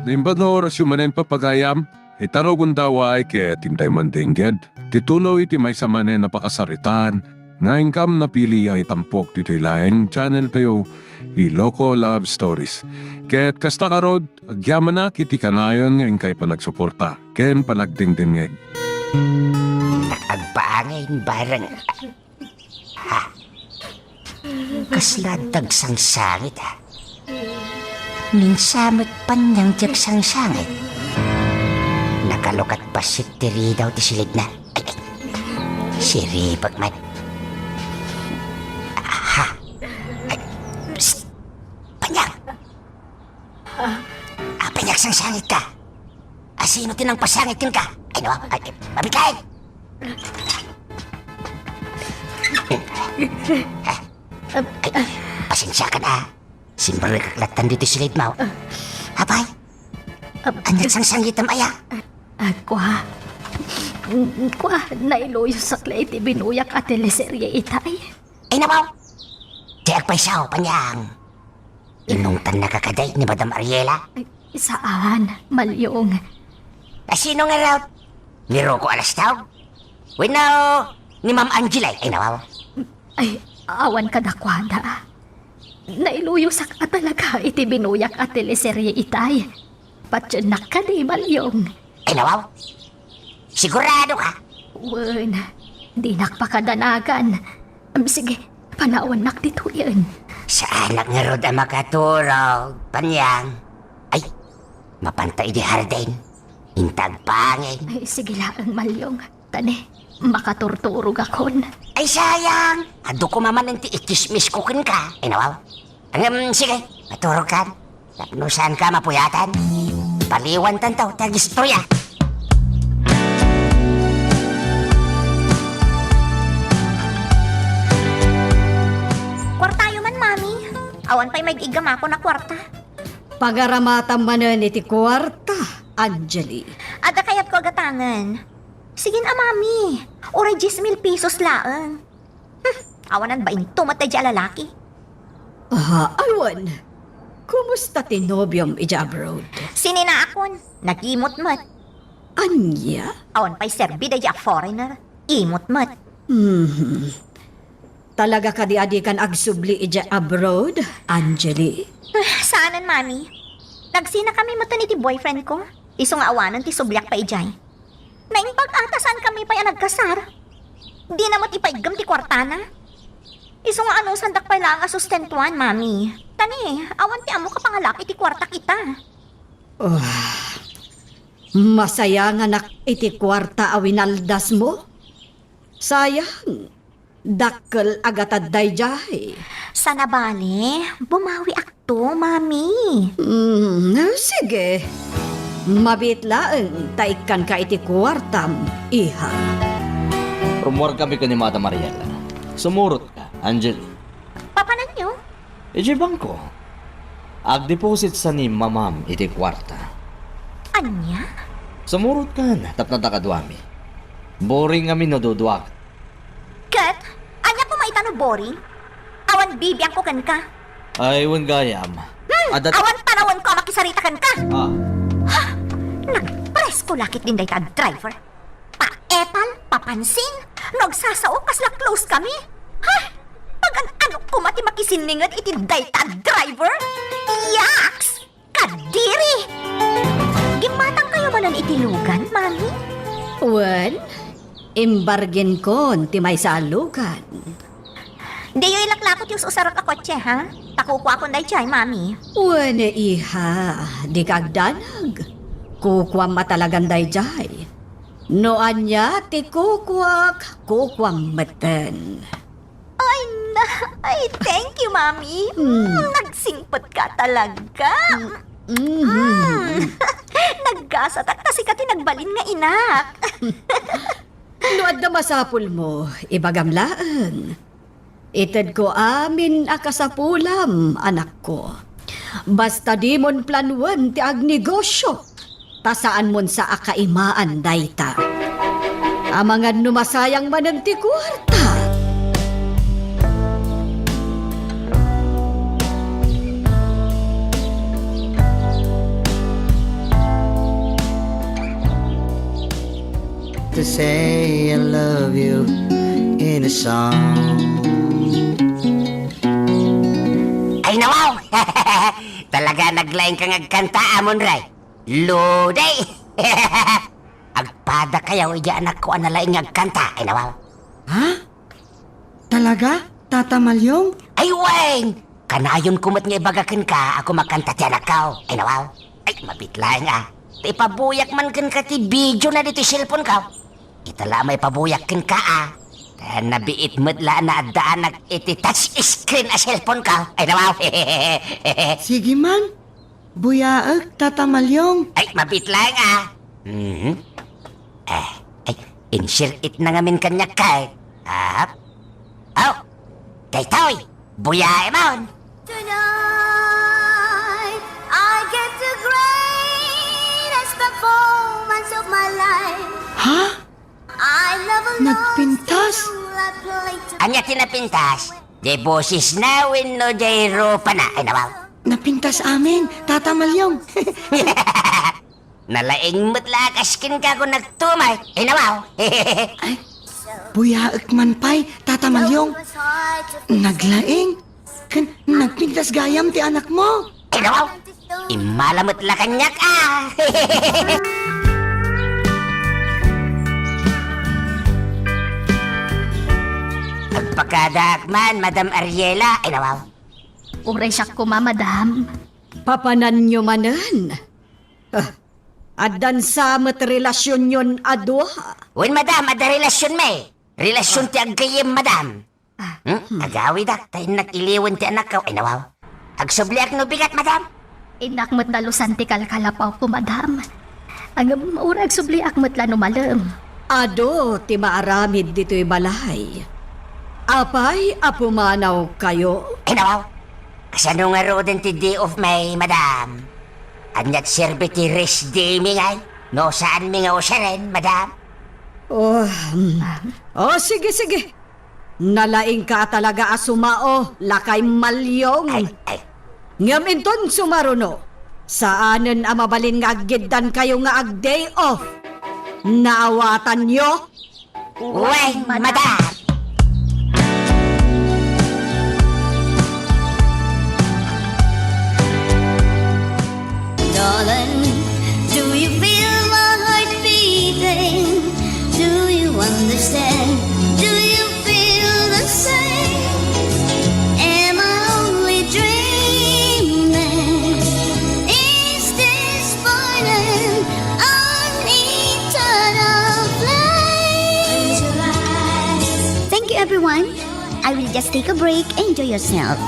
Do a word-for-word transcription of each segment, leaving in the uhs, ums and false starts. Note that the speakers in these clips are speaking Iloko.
Imbag nga orasyo manen, papagayam, itarugonda way ket intay mandingged ti tuloy ti maysa manen a pakasaritaan nga inkam napili a itampok ditoy laeng channel tayo, Iloko Love Stories. Ket kasta ngarud, agyamanak iti kanayon nga inkay panagsuporta ken panagdingdingngeg. Agpaangin, bareng. Ha? Kasla adda agsangsangit, ha? Ni Sam met Panyang ti agsangsangit. Nakalukat bassit ti ridaw ti silidna. Ay, ay. Siribek man. Ha? Ay, psst! Panyang! Ah, Panyang, agsangsangit ka? A, sino ti nangpasangit kenka? Ay, no? Ay, ay, mabiit ka! Ay, pasensiakan, ha. Simrekak lattan ditoy silidmo. Apay? Ania ti sangsangitmo aya? Ah, kua. Kua, nailuyosak la iti binuyak a teleserye itay. Ay, nabaw! Diak pay sao, Panyang. Inungtannaka kadi ni Madam Ariela? Ay, saan, Malyong. A, sino ngarud? Ni Rocco Alastaog? Wenno ni Ma'am Angeli? Ay, nabaw. Ay, awan kadakuada. Nailuyosak a talaga iti binuyak a teleserye itay. Patiennak kadi, Malyong. Ay, nabaw? Sigurado ka? Wen, dinak pakadanagan. Am, sige, panawannak ditoyen. Saanak ngarud a makaturog, Panyang. Ay, mapanta idi hardin. Inta agpangin. Ay, sige laeng, Malyong. Tani, makaturturogakon. Ay, sayang! Adu koma manen ti itsismisko kenka. Ay, nabaw. Ngem, sige, maturogkan. Tapno saanka mapuyatan. Paliwantanto ti agistorya. Kuartayo man, Mami. Awan pay maig-iggamakon a kuarta. Pagaramatam manen iti kuarta, Angeli. Adda kayatko a gatangen. Sige a, Mami. Uray dies mil pesos laeng. Hmm, awanan bainto met daydiay a lalaki. Ah, awan. Kumusta ti nobiom idiay abroad? Sininaakon. Nagimot met. Ania? Awan pay serbi daydiay a foreigner. Imot met. Mhm. Talaga kadi a dikan agsubli idiay abroad, Angeli? Ah, saanen, Mami. Nagsinakami metten iti boyfriend ko. Isu nga awanen ti subliak pay idiay. Naimbag a ta saankami pay a nagkasar. Dina met ipaiggem ti kuartana. Isu nga anusandak pay laeng a sustentuan, Mami. Tani, awan ti ammok a pangalap iti kuartak ita. Ah, masayanganak iti kuarta a winaldasmo. Sayang, dakkel a gatad daydiay. Sana bale, bumawiakto, Mami. Mm, sige. Mabiit laeng ta ikkanka iti kuartam, iha. Rummuarkami ken ni Madam Ariela. Sumurotka, Angeli. Papananyo? Idiay bangko. Agdeposit sa ni Mamam iti kuarta. Ania? Sumurotkan tapno adda kaduami. Boring ngamin no duduak. Ket, ania koma ita no boring? Awan bibiangko kenka. Ay, wen gayam. Hmm, adda awan panawenko a makisarita kenka. Ah. Ha? Nagpresko la ketdin dayta a driver. Paepal, papansin, no agsasao, kasla close kami. Ha? Pagan-ano koma ti makisinninget iti dayta a driver? Yaks! Kadiri! Gimmatangkayo manen iti lugan, Mami? Wen, imbargenkon ti maysa a lugan. Diyo ilaklako ti us-usarak a kotse, ha? Ta kukuakon daydiay, Mami. Wen, iha, dika agdanag. Kukuam a talagan daydiay. No ania ti kukuak, kukuam metten. Ay, na, ay, thank you, Mami. Mm. Mm, nagsingpet ka talaga. Mm. Mm. Naggasatak ta sika ti nagbalin nga inak. No adda masapulmo, ibagam laeng. Itedko amin a kasapulam, anakko. Basta dimon planoen ti agnegosyo, ta saanmon sa a kaimaan dayta. Amangan no masayang manen ti kuarta. Say I love you in a song. Ay, nawaw! Talaga, naglaing ka nga agkanta, Amon Ray. Lodi! Agpada kayo, iti anakko a nalaing nga agkanta, ay, nawaw. Ha? Talaga, Tata Malyong? Ay, wen! Kanayonko met nga ibaga kenka a kumakanta ti anakko. Ay, nawaw. Ay, mabit laeng a. Ta ipabuyak man kenka ti video na ditoy cellphone ko. Ita la a maipabuyak kenka a. Ta nabiit met la a naaddaanak iti touch screen a cellphone ko. Ay, nawaw. Sige man. Buyaek, Tata Malyong. Ay, mabit laeng a. Mhm. Eh, ay, insir it na ngamin kaniak kay. Ah. Oh, daytoy. Buyaem on. Tonight, I get the greatest performance of my life. Ha? I never lost Nagpintas? Until I played to Ania ti napintas? Jay boses na wenno jay rupa na? Ay, nawaw. Napintas amin, Tata Malyong. Nalaing met la a kas kenka ko nagtumay. Ay, nawaw. Ay, buyaek man pay, Tata Malyong. Naglaing. Ken nagpintas gayam ti anakmo. Ay, nawaw. Immala met la kaniak a. Agpakadaak man, Madam Ariela. Ay, nawaw. Uray siak koma, Madam. Papananyo manen. Ah, addan sa met relasionyon a dua. Wen, Madam, adda relasionmi. Relasion ti aggayyem, Madam. Ah, Hmm? hmm. Agawidak, ta innak iliwen ti anakko. Ay, nawaw. Agsubliak no bigat, Madam. Innak met dalusan ti kalkalapawko, Madam. Ngem uray agsubliak met la no malem. Adu ti maaramid ditoy balay. Apay a pumanawkayo? Ay, nawaw. Kasano ngaruden ti day off mi, Madam? Ania ti serbi ti rest day mi ngay? No saanmi nga usaren, Madam? Oh, mm. Oh, sige, sige. Nalaingka talaga a sumao, lakay Malyong. Ay, ay. Ngem inton sumaruno, saanen a mabalin nga aggiddankayo nga ag-day off. Naawatanyo? Wen, Madam. Darling, do you feel my heart beating? Do you understand? Do you feel the same? Am I only dreaming? Is this burning an eternal flame? Thank you, everyone. I will just take a break. Enjoy yourself.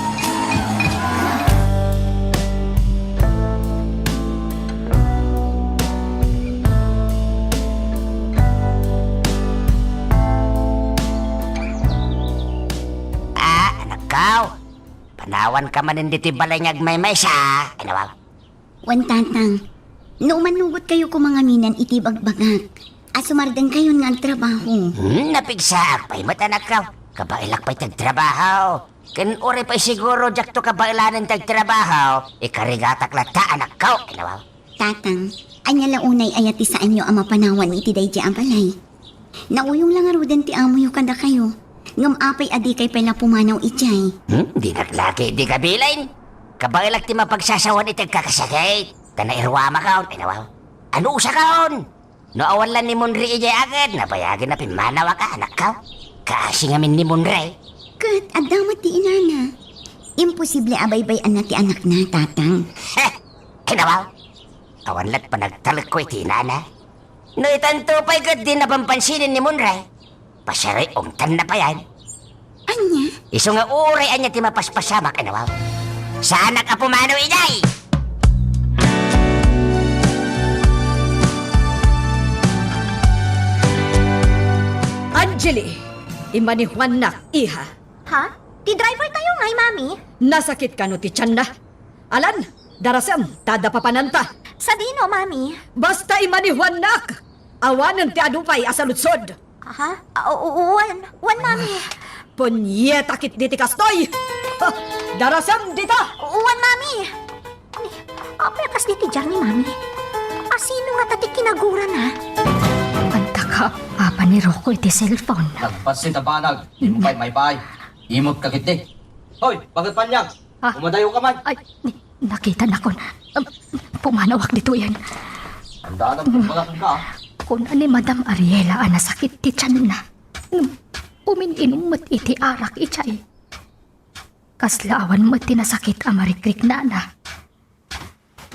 Ah, anakko. Panawanka manen ditoy balay nga agmaymaysa. Ay, nawaw. Wen, Tatang, no umanugotkayo koma ngaminen iti bagbagak, a sumardengkayon nga agtrabaho. Hmm, napigsaak pay met, anakko. Kabaelak pay ti agtrabaho. Ken uray pay siguro diakto kabaelanen ti agtrabaho, ikarigatak latta, anakko. Ay, nawaw. Tatang, ania la unay aya ti saanyo a mapanawan iti daydiay a balay? Nauyong la ngaruden ti amoyo kadakayo. Ngem apay a dikay pay la pumanaw idiay? Hmm, dinak lagi idi kabilen. Kabaelak ti mapagsasawan iti agkakasakit. Ta nairuamakon, ay, nawaw. Anusakon? No awan la ni Munri idiay aged, nabayagen a pimmanawaka, anakko. Kaasi ngamin ni Munri. Ket adda met ti inana. Imposible a baybay-anna ti anakna, Tatang. Heh! Ay, nawaw. Awan lat panagtalekko iti inana. No itanto pay ket di napampansin ni Munri. Pasiari, ungtanna payen. Ania? Isu nga uray ania ti mapaspasamak, ay, nawaw. Saanak a pumanaw idiay! Angeli, imma ni Juannak, iha. Ha? Ti driver tayo ngay, Mami. Nasakit kano ti tianna? Alan, darasem, ta adda papananta. Sadino, Mami? Basta imma ni Juannak! Awanen ti adu pay a saludsod. Ha? Ah, u-, u-, wen, wen, Mami. Punyeta ketdi ti kastoy! Ha, darasem dita! Wen, Mami! Ni, apay a kasdi ti diar ni Mami? Asino ngata ti kinagurana? Anta ka, Ah, apa ni Rocco iti cellphone? Nagpassit a banag. Dimo pay maypay. Imot ka ketdi. Hoy, bakit panyag? Ah. Umadayo ka man. Ay, ni-, nakitanakon. Um, pumanawak ditoyen. Tandaan ang pagbalak ka. Kuna ni Madam Ariela a nasakit ti tiyanna. Ngem umin-inum met iti arak idiay. Kasla awan met ti nasakit a marikriknana.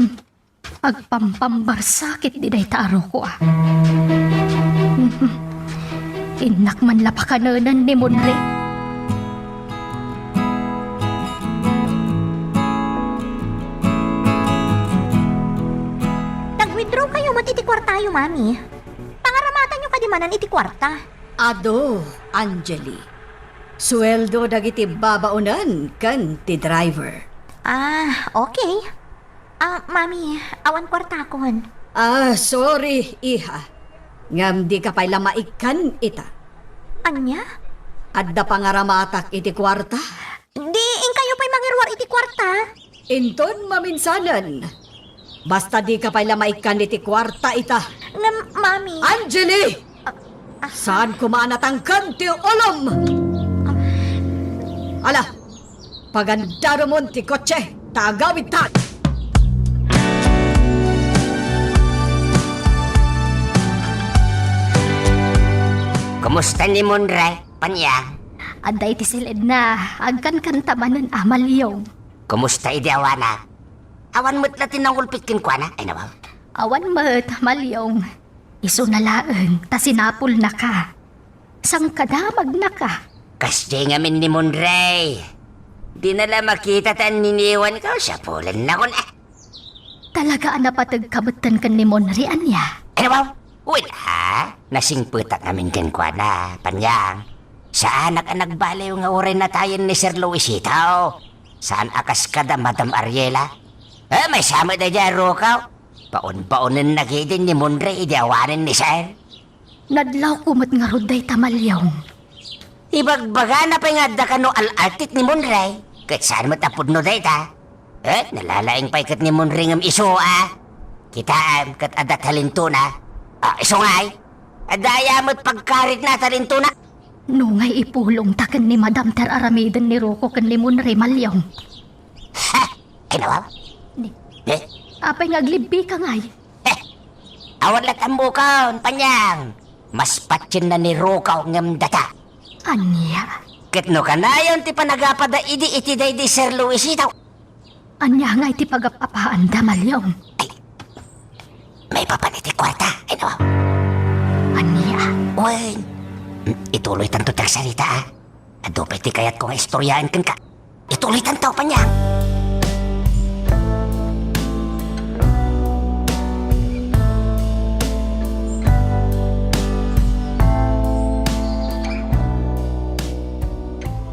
Hmm. Agpampambarsa ketdi dayta a Rocco, a. Innak man la pakanenen ni Monre. Nag-withdraw kayo met iti kuartayo, Mami. Pangaramatanyo kadi manen iti kuarta. Adu, Angeli. Sueldo dagiti babaonen ken ti driver. Ah, okay. Ah, Mami, awan kuartakon. Ah, sorry, iha. Ngem dika pay la maikkan ita. Ania? Adda pangaramatak iti kuarta? Di, inkayo pay mangiruar iti kuarta? Inton maminsanen. Basta dika pay la maikkan iti kuarta ita. Ngem, Mami. Angeli! Ah, ah. Saan koma a natangken ti ulom? Ala, pagandarumon ti kotse, ta agawidtan. Kumusta ni Monre, Panyang? Adda iti siledna, agkankanta manen a Malyong. Kumusta idi awanak? Awan met la ti nangulpit kenkuana, ay nawaw. Awan met, Malyong. Isuna laeng, ta sinapulnaka. Sangkadamagnaka. Kasdiay ngamin ni Monre. Dina la makita ta anniniwanko, sapulennakon, a. Talaga a napategka metten ken ni Monre, ania? Ay, nawaw. Wen, a, nasingpetak ngamin kenkuana, Panyang. Saanak a nagbaliw nga uray natayen ni Sir Luisito. Saan a kas kada Madam Ariela. Eh, maysa met daydiay a Rocco. Baon-baonenna ketdi ni Monre idi awanen ni Sir. Nadlawko met ngarud dayta, Malyong. Ibagbagana pay nga adda kano al-altit ni Monre, ket saan met a pudno dayta. Eh, nalalaing pay ket ni Monre ngem isu, a. Kitaem ket adda talentona. Ah, isu ngay. Adda aya met pagkaritna a talentona. Nungay ipulongta ken ni Madam ti ar-aramiden ni Rocco ken ni Monre, Malyong. Ha? Ay, nawaw? Ni-, Eh? Apay nga aglibbika ngay? Eh, awan la tambukon, Panyang. Mas patienna ni Rocco ngem data. Ania? Ket no kanayon ti panagapada idi iti daydi Sir Luisito. Ania ngay ti pagap-apaanda, Malyong? Ay, maipapan iti kuarta, ay, nawaw? Ania? Wen, ituloytanto ti agsarita, a. Adu pay ti kayatko nga istoryaen kenka. Ituloytanto, Panyang.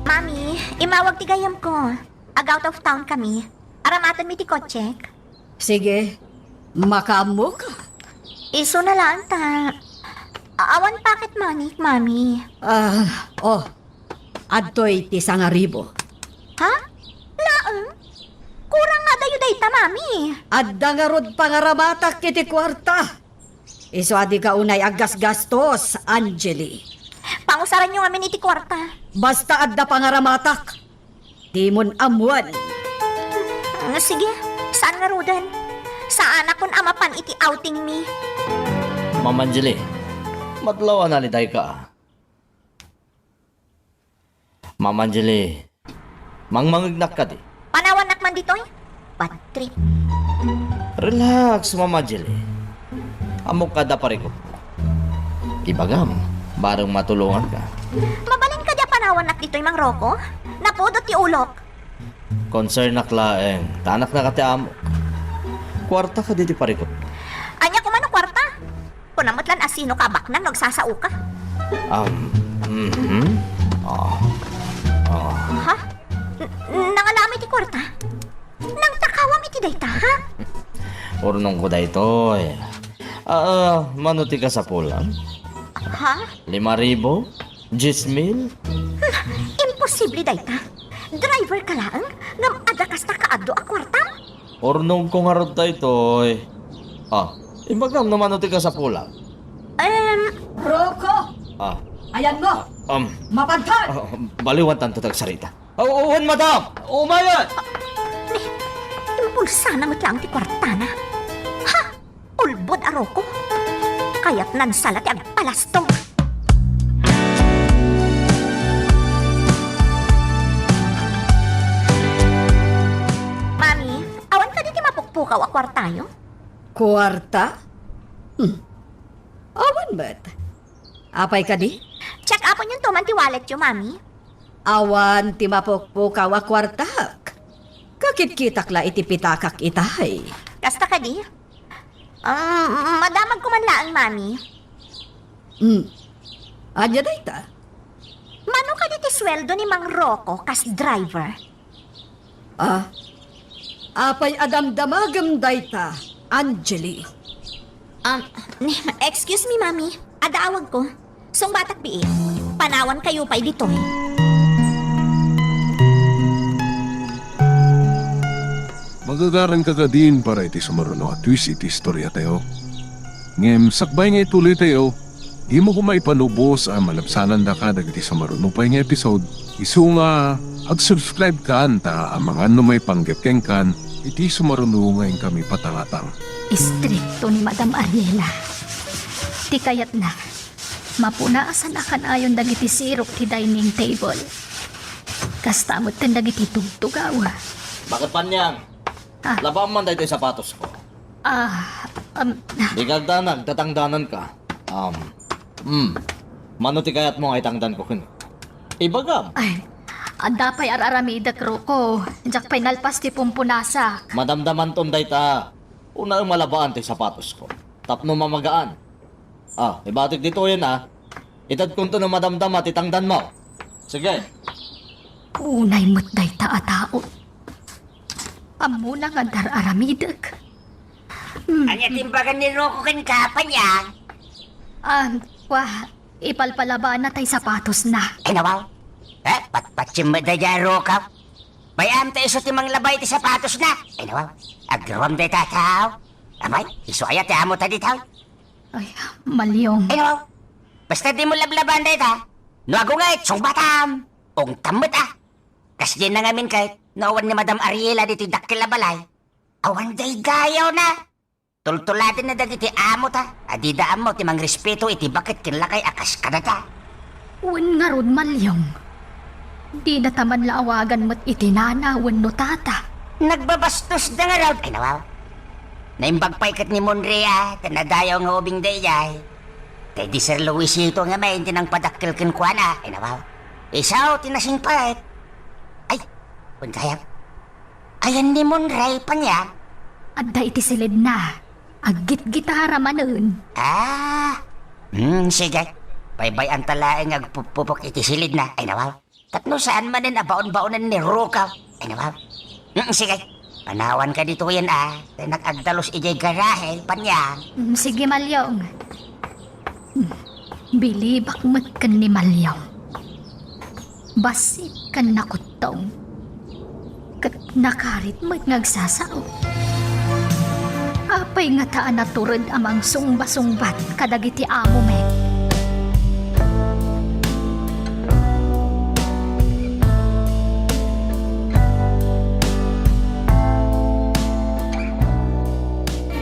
Mami, immawag ti gayyemko. Ag-out of town kami. Aramatenmi ti kotsek. Sige, makaammoka. Isuna laeng ta. A-, awan pocket money, Mami. Ah, oh. Adtoy ti sangaribu. Ha? Laeng? Kurang nga adayo dayta, Mami. Adda ngarud pangaramatak iti kuarta. Isu a dika unay aggasgastos, Angeli. Pangusaranyo ngamin iti kuarta. Basta adda pangaramatak. Dimon ammoen. Mm, sige, saan ngaruden? Saanakon a mapan iti outingmi. Ma'am Angeli, madlaw a nalidayka. Ma'am Angeli, mangmangegnak kadi? Panawannak man ditoy? Bad trip. Relax, Ma'am Angeli. Ammok nga adda parikutmo. Ibagam, bareng matulonganka. Mabalin kadi a panawannak ditoy, Mang Rocco? Napudot ti ulok. Concernnak laeng, ta anaknaka ti amok. Kuarta kadi ti parikutmo? Ania koma no kuarta? Kuna met lan a sinoka a baknang no agsasaoka. Um, mhm. Ah. Ah. Ha? N-, nangala met ti kuarta? Nangtakawam iti dayta, ha? Urnongko daytoy. Ah, mano ti kasapulam? Ha? Lima ribu? Dies mil? Hmm, imposible dayta. Driver ka laeng, ngem adda kasta kaadu a kuarta? Urnongko ngarud daytoy. Ah, ibagam no mano ti kasapulam. Em, Rocco! Ah. Ayanmo! Ah, um. Mapantan! Ah, baliwan tanto tagsarita. Oh, oh, wen, madam! Umayen! Ni, impulsana met laeng ti kuartana. Ha? Ulbod a Rocco. Kayatnan sa la ti agpalastog. Mami, awan kadi ti mapukpukaw a kuartayo? Kuarta? Hmm. Awan met. Apay kadi? Check-uponyonto man ti walletyo, Mami. Awan ti mapukpukaw a kuartak. Kakitkitak la iti pitakak itay. Kasta kadi? Um, madamagko man laeng, Mami. Hmm. Ania dayta? Mano kadi ti sueldo ni Mang Rocco kas driver? Ah? Apay a damdamagem dayta, Angeli? Um, excuse me, Mami. Adda awagko. Sungbatak bii. Panawankayo pay ditoy. Magagaranka kadin para iti sumaruno a twist iti istoriatayo. Ngem sakbay nga ituloytayo, dimo koma ipanubos a malabsanandaka dagiti sumaruno pay nga episode. Isu nga, ag-subscribe kan ta amangan no maipanggep kenkan iti sumaruno nga inkami patangatang. Istrikto ni Madam Ariela. Ti kayatna, mapunasan a kanayon dagiti sirok ti dining table. Kasta met ken dagiti tugtugaw. Bakit, Panyang? Ah. Labaam man daytoy sapatosko. Ah, um, Dika agdanag, tatangdananka. Um, hmm. Mano ti kayatmo nga itangdanko kenka? Ibagam. Ay, adda pay ar-aramidek, Rocco. Diak pay nalpas ti pumpunasak. Madamdamanton dayta. Unaem a labaan ti sapatosko. Tapno mamagaan. Ah, ibatik ditoyen, ah. Itedkonto no madamdama ti tangdanmo. Sige. Unay met dayta a tao. Ammona nga adda ar-aramidek. Hmm. Ania ti imbaga ni Rocco kenka, Panyang? Ah, wa, ipalpalabana tay sapatosna. Ay, nawaw. Eh, patpatsim met daydiay a Rocco. Bay-am ta isu ti manglaba iti sapatosna. Ay, nawaw. Agruam dayta a tao. Amay, isu aya ti amota ditoy? Ay, Malyong. Ay, nawaw. Basta dimo lablabaan dayta. No agunget, sungbatam. Ungtam met, ah. Kasdiay nangamin ket, no awan ni Madam Ariela ditoy dakkel a balay. Awan daydayawna. Tultuladenna dagiti amota a dida ammo ti mangrespeto iti baket ken lakay a kas kadata. Wen ngarud, Malyong, dinata man la awagan met iti nana wenno tata. Nagbabastosda ngarud. Ay, nawaw. Naimbag pay ket ni Monre a ta nadayaw nga ubing daydiay. Tay di Sir Luisito ngamin ti nangpadakkel kenkuana. Ay, nawaw. Isu ti nasingpet. Ay, wen gayam. Ayan ni Monre, Panyang? Adda iti silidna. Aggitgitara manen. Ah. Hmm, sige. Baybay-anta laeng nga agpupupok iti silidna. Ay, nawaw. Tapno saan manen a baon-baonen ni Rocco. Ay, nawaw. Hmm, sige. Panawanka ditoyen, ah. Tay nag-agdalus idiay garahe, Panyang. Hmm, sige, Malyong. Hmm. Bilibak met ken ni Malyong. Bassit ken nakuttong. Ket nakarit met nga agsasao. Apay ngata a natured a mangsungba-sungbat kadagiti amom?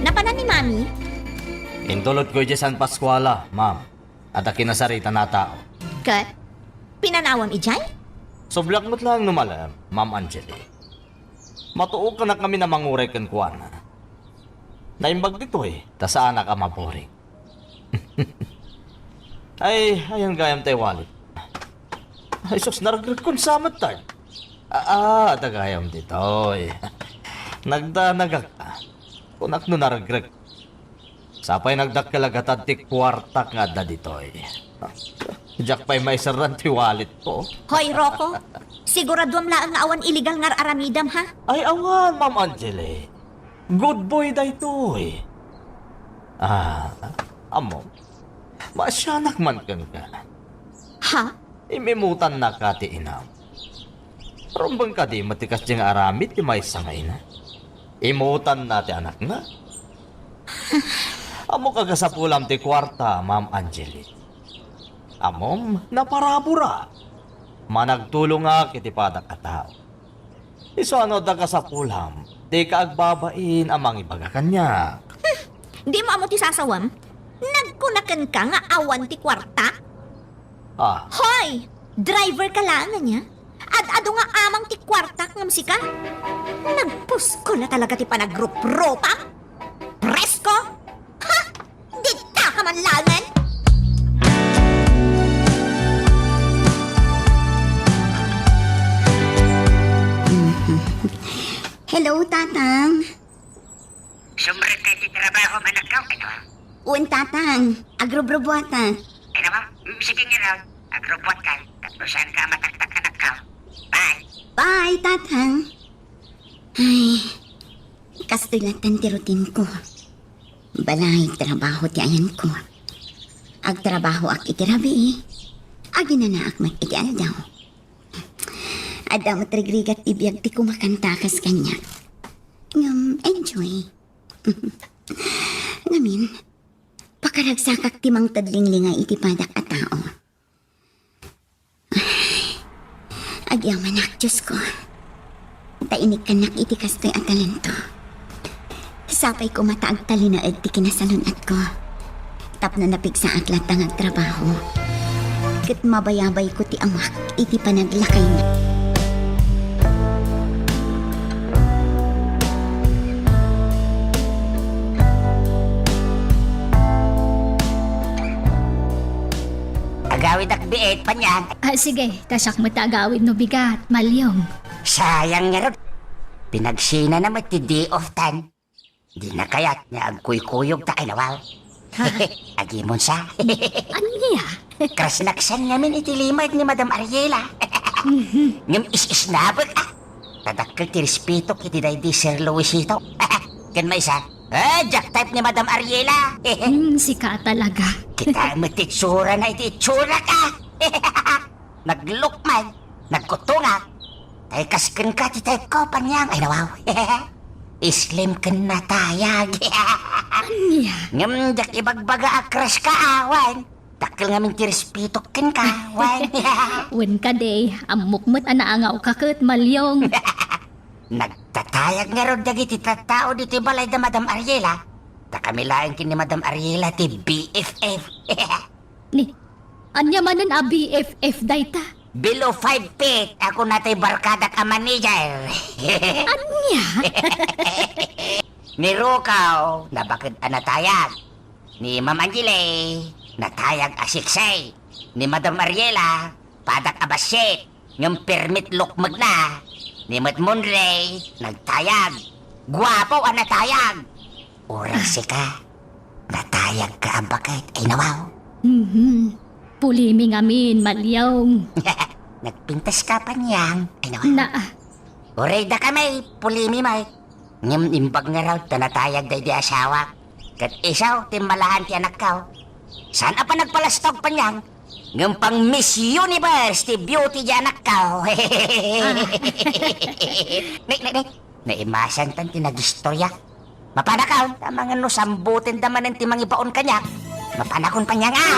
Napanan ni Mami? Intulodko idiay San Pascuala, ma'am. Adda kinasaritan a tao. Ket pinanawam idiay? Subliak met laeng no malem, Ma'am Angeli. Matuokkanak ngamin a manguray kenkuana. Naimbag ditoy, ta saanak a maburing. Ay, ayan gayam tay wallet. Ay, sus, naragregkon sa met tay. Ah, ah, adda gayam ditoy. Nagdanagak. Kunak no naregrek. Sapay nagdakkel a gatad ti kuartak nga adda ditoy. Diak pay maiserran ti walletko. Hoy, Rocco, siguraduam laeng nga awan illegal nga ar-aramidam, ha? Ay, awan, Ma'am Angeli. Good boy daytoy. Ah, ammo, maasianak man kenka. Ha? Imimutannaka ti inam. Rumbeng kadi met ti kasdi nga aramid ti maysa nga ina? Imutanna ti anakna. Ammok a kasapulam ti kuarta, Ma'am Angeli. Ammom, naparabura. Managtulongak iti padak a tao. Isu a no adda kasapulam, dika agbabain a mangibaga kaniak. Dimo ammo ti sasawam? Nagkuna kenka nga awan ti kuarta? Ah. Hoy! Driver ka laeng ania? Ad-adu nga amang ti kuartak ngem sika? Nagpusko la talaga ti panagrupropam? Presko! Ha? Dita ka man laengen? Hello, Tatang. Sumrek ka iti trabaho, anakko, ano? Wen, Tatang. Agrubrubuatak. Ano ba? Mm, sige nga raw. Agrubrubuatka. Tapno saan ka mataktak, anakko. Bye. Bye, Tatang. Ay, kastoy latta ti routine ko. Balay, trabaho ti ayanko. Agtrabahoak iti rabii. Aginanaak met iti aldaw. Adda met rigrigat ti biag ti kumakanta kas kaniak. Ngem, enjoy. Ngamin, pakaragsakak ti mangted linglingay iti padak a tao. Agyamanak, Diosko, ta inikkannak iti kastoy a talento. Sapay koma ta agtalinaed ti kinasalun-atko. Tapno napigsaak latta nga agtrabaho. Ket mabayabayko ti amak iti panaglakayna. Agawidak biit, Panyang. Ah, sige, ta siak met ti agawid no bigat, Malyong. Sayang ngarud. Pinagsinana met ti day off tan. Dina kayat nga agkuykuyogta, ay nawaw. Ha? Agimonsa. Ania? Krasnaksan ngamin iti lima ni Madam Ariela. Mhm. Ngem is-isnabek, ah. Ta dakkel ti respetok iti daydi Sir Luisito. Ken maysa, eh, diak type ni Madam Ariela. Hmm, sika talaga. Kita met ti itsurana iti itsuraka. Naglukman, nagkutungak. Tay kas kenka ti type ko, Panyang. Ay, nawaw. Slim ken natayag. Ania? Ngem diak ibagbaga a crush ka, awan. Dakkel ngamin ti respetok kenka, awan. Wen kadi, ammok met a naangawka ket, Malyong. Nagtatayag ngarud dagiti tattao ditoy balay da Madam Ariela. Ta kami laeng ken ni Madam Ariela ti B F F. Ni, ania manen a B F F dayta? Below five feet, ako natay barkadak a manager. Ania? Ni Rukaw, nabaked a natayag. Ni Ma'am Angeli, natayag a sexy. Ni Madam Ariela, padak a bassit. Ngem permit lukmegna. Ni met Monray, nagtayag. Guapo a natayag. Uray sika, natayag ka a baket, ay nawaw. Mhm. Pulimi ngamin, Malyong. Nagpintas ka, Panyang, ay nawaw. Na, ah. Uray da kami, pulimi may. Ngem imbag nga raw ta natayag daydi asawak. Ket isu ti malahan ti anakko. Saan a panagpalastog, Panyang? Ngem pang Miss Universe ti beauty di anakko. Ah. Ne, ne, ne. Naimasan tan ti nagistorya. Mapanakon, ta mangan no sambuten da manen ti mangibaon kaniak. Mapanakon, Panyang, a.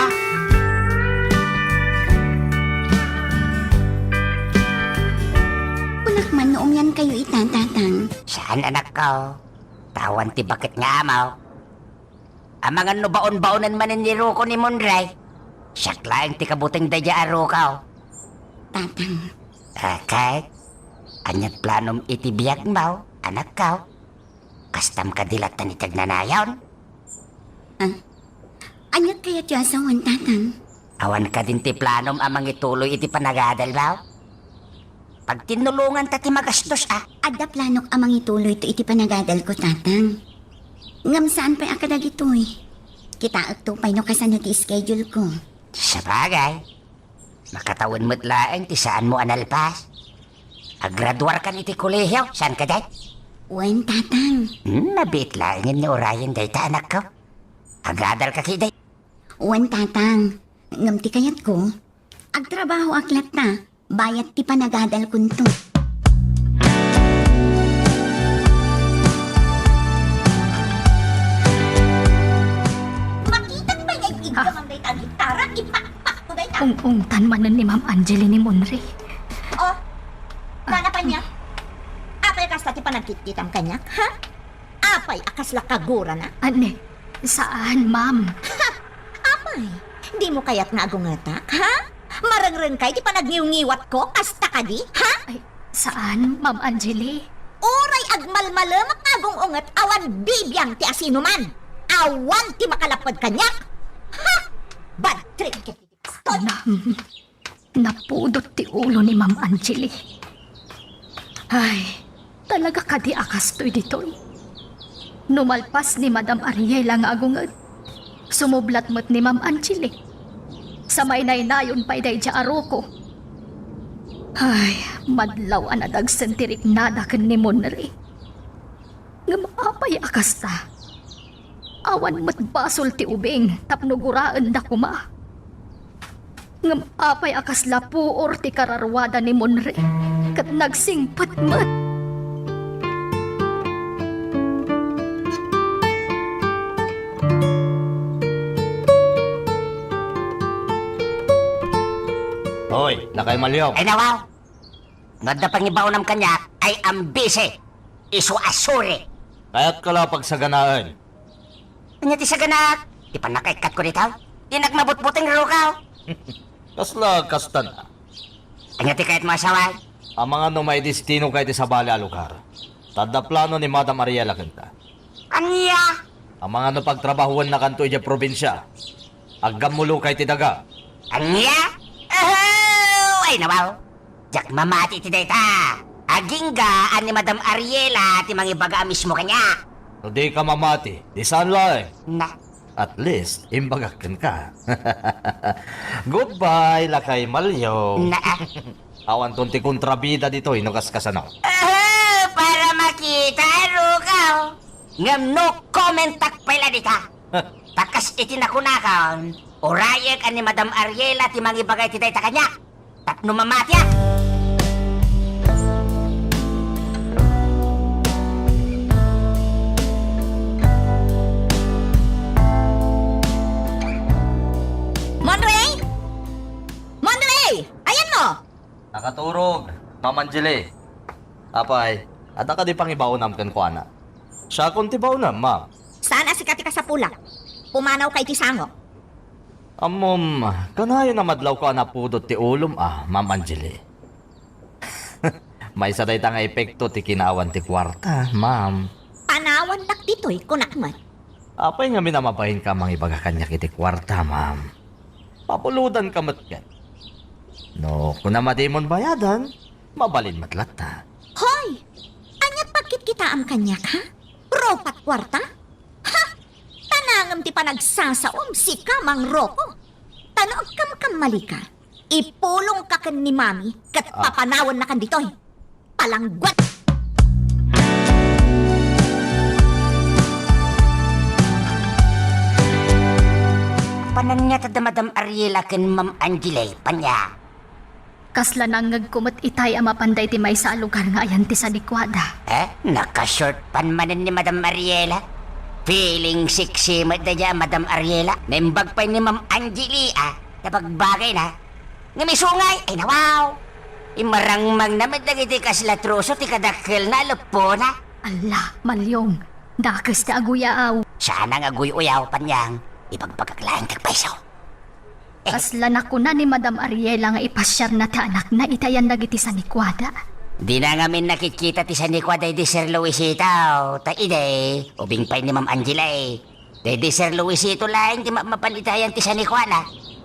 Kunak man no umian kayo ita, Tatang. Saan, anakko? Tawan ti baket nga amaw. Amangan no baon-baonen manen ni Ruko ni Monray. Siak laeng ti kabuteng daydiay a Ruko. Tatang. Akat, aniat planom iti biagmo, anakko? Kastam kadi latta ni ti agnanayon? Ah? Aniat kayatyo a sawen, Tatang? Awan kadin ti planom a mangituloy iti panagadalmo? Pagtinnulonganta ti magastos, a. Adda planok a mangituloyto iti panagadalko, Tatang. Ngem saan pay a kadagitoy. Kitaekto pay no kasano ti schedule ko. Sabagay, makatawen met laeng ti saanmo a nalpas. Agraduarkan iti kolehio, saan kadi? Wen, Tatang. Hmm, mabiit laengen nga urayen dayta, anakko. Agadalka ketdi. Wen, Tatang. Ngem ti kayatko, agtrabahoak latta, bayat ti panagadalkonto. Makitak pay nga ig-iggamam dayta a gitara, ipakpakko dayta. Ungtan manen ni Ma'am Angeli ni Monre. Oh, nana Panya? Apay kasta ti panagkitkitam kaniak, ha? Apay a kasla kagurana? Anne, saan, ma'am. Ha! Apay, dimo kayat nga agungetak, ha? Marengrengkay ti panagniwngiwatko, kasta kadi, ha? Ay, saan, Ma'am Angeli. Uray agmalmalemek nga agung-unget awan bibiang ti asinoman. Awan ti makalapped kaniak. Ha! Bad trip ket Ma'am, napudot ti ulo ni Ma'am Angeli. Ay, talaga kadi a kastoy ditoy? No malpas ni Madam Ariela nga agunget, sumublat met ni Ma'am Angeli. Sa mainaynayon pay daydiay a ruko. Ay, madlaw a nadagsen ti riknada ken ni Monre. Ngem apay a kasta? Awan met basol ti ubing tapno guraenda koma. Ngem apay a kasla puor ti kararuada ni Monre ket nagsingpet met? Hoy, lakay Malyong. Ay, nawaw! No adda pangibaonam kaniak, ay ambisi, isu a suri. Kayatka la pagsaganaen. Ania ti saganaak? Ti pannakaikkatko dita? Dinak mabutbuteng, rukaw. Kasla kastan a? Ania ti kayatmo a sawen? Amangan no maidestinokay ti sabali a lugar. Ta adda plano ni Madam Ariela kenta. Ania? Amangan no pagtrabahuennakanto idiay probinsia. Aggammulokay ti daga. Ania? Aho! Ay, nawaw! Diak mamati iti dayta. Agingga a ni Madam Ariela ti mangibaga a mismo kaniak. No dika mamati, di saan laeng. Na. At least, imbagak kenka. Goodbye, lakay Malyong. Na. Awanton ti kontrabida ditoy no kaskasano. Aho! Para makita, rukaw. Ngem no commentak pay la dita. Ta kas iti nakunakon, urayek a ni Madam Ariela ti mangibaga iti dayta kaniak tapno mamatiak. Monre! Monre! Ayanmo! Nakaturog, Ma'am Angeli. Apay, adda kadi pangibaonam kenkuana? Siakon ti baonam, ma'am. Saan a sika ti kasapulak? Pumanawka iti sango. Ammom, kanayon a madlawko a napudot ti ulom a, Ma'am Angeli. Maysa dayta nga epekto ti kinaawan ti kuarta, ma'am. Panawannak ditoy, kunak met. Apay ngamin a mabainka a mangibaga kaniak iti kuarta, ma'am? Pabulodanka met ket. No kunam a dimon bayadan, mabalin met latta. Hoy! Aniat pagkitkitaam kaniak, ha? Rupat kuarta? Ha! Tanangem ti panagsasaom, sika, Mangroko. Ta no agkamkammalika, ipulongka ken ni Mami ket Ah. papanawannakan ditoy. Palangguat! Pananniat da Madam Ariela ken Ma'am Angeli, Panya. Kasla nangngegko met itay a mapan daydi maysa a lugar nga ayan ti sanikuada. Eh, nakashort pan manen ni Madam Ariela. Feeling sexy met daydiay a Madam Ariela. Naimbag pay ni Ma'am Angeli, ah. Nabagbagay na. Ngem isungay, ay nawaw. Imarangmangna met dagiti kasla troso ti kadakkelna a leppona. Alla, Malyong, dakes ti aguyaw. Saan nga aguy-uyaw, Panyang. Ibagbagak laeng ti agpayso. Kasla nakuna ni Madam Ariela nga ipasiarna ti anakna iti ayan dagiti sanikuada. Dina ngamin nakitkita ti sanikuada idi Sir Luisito, ta idi, ubing pay ni Ma'am Angela, eh. Daydi Sir Luisito laeng ti mapmapan iti ayan ti sanikuana.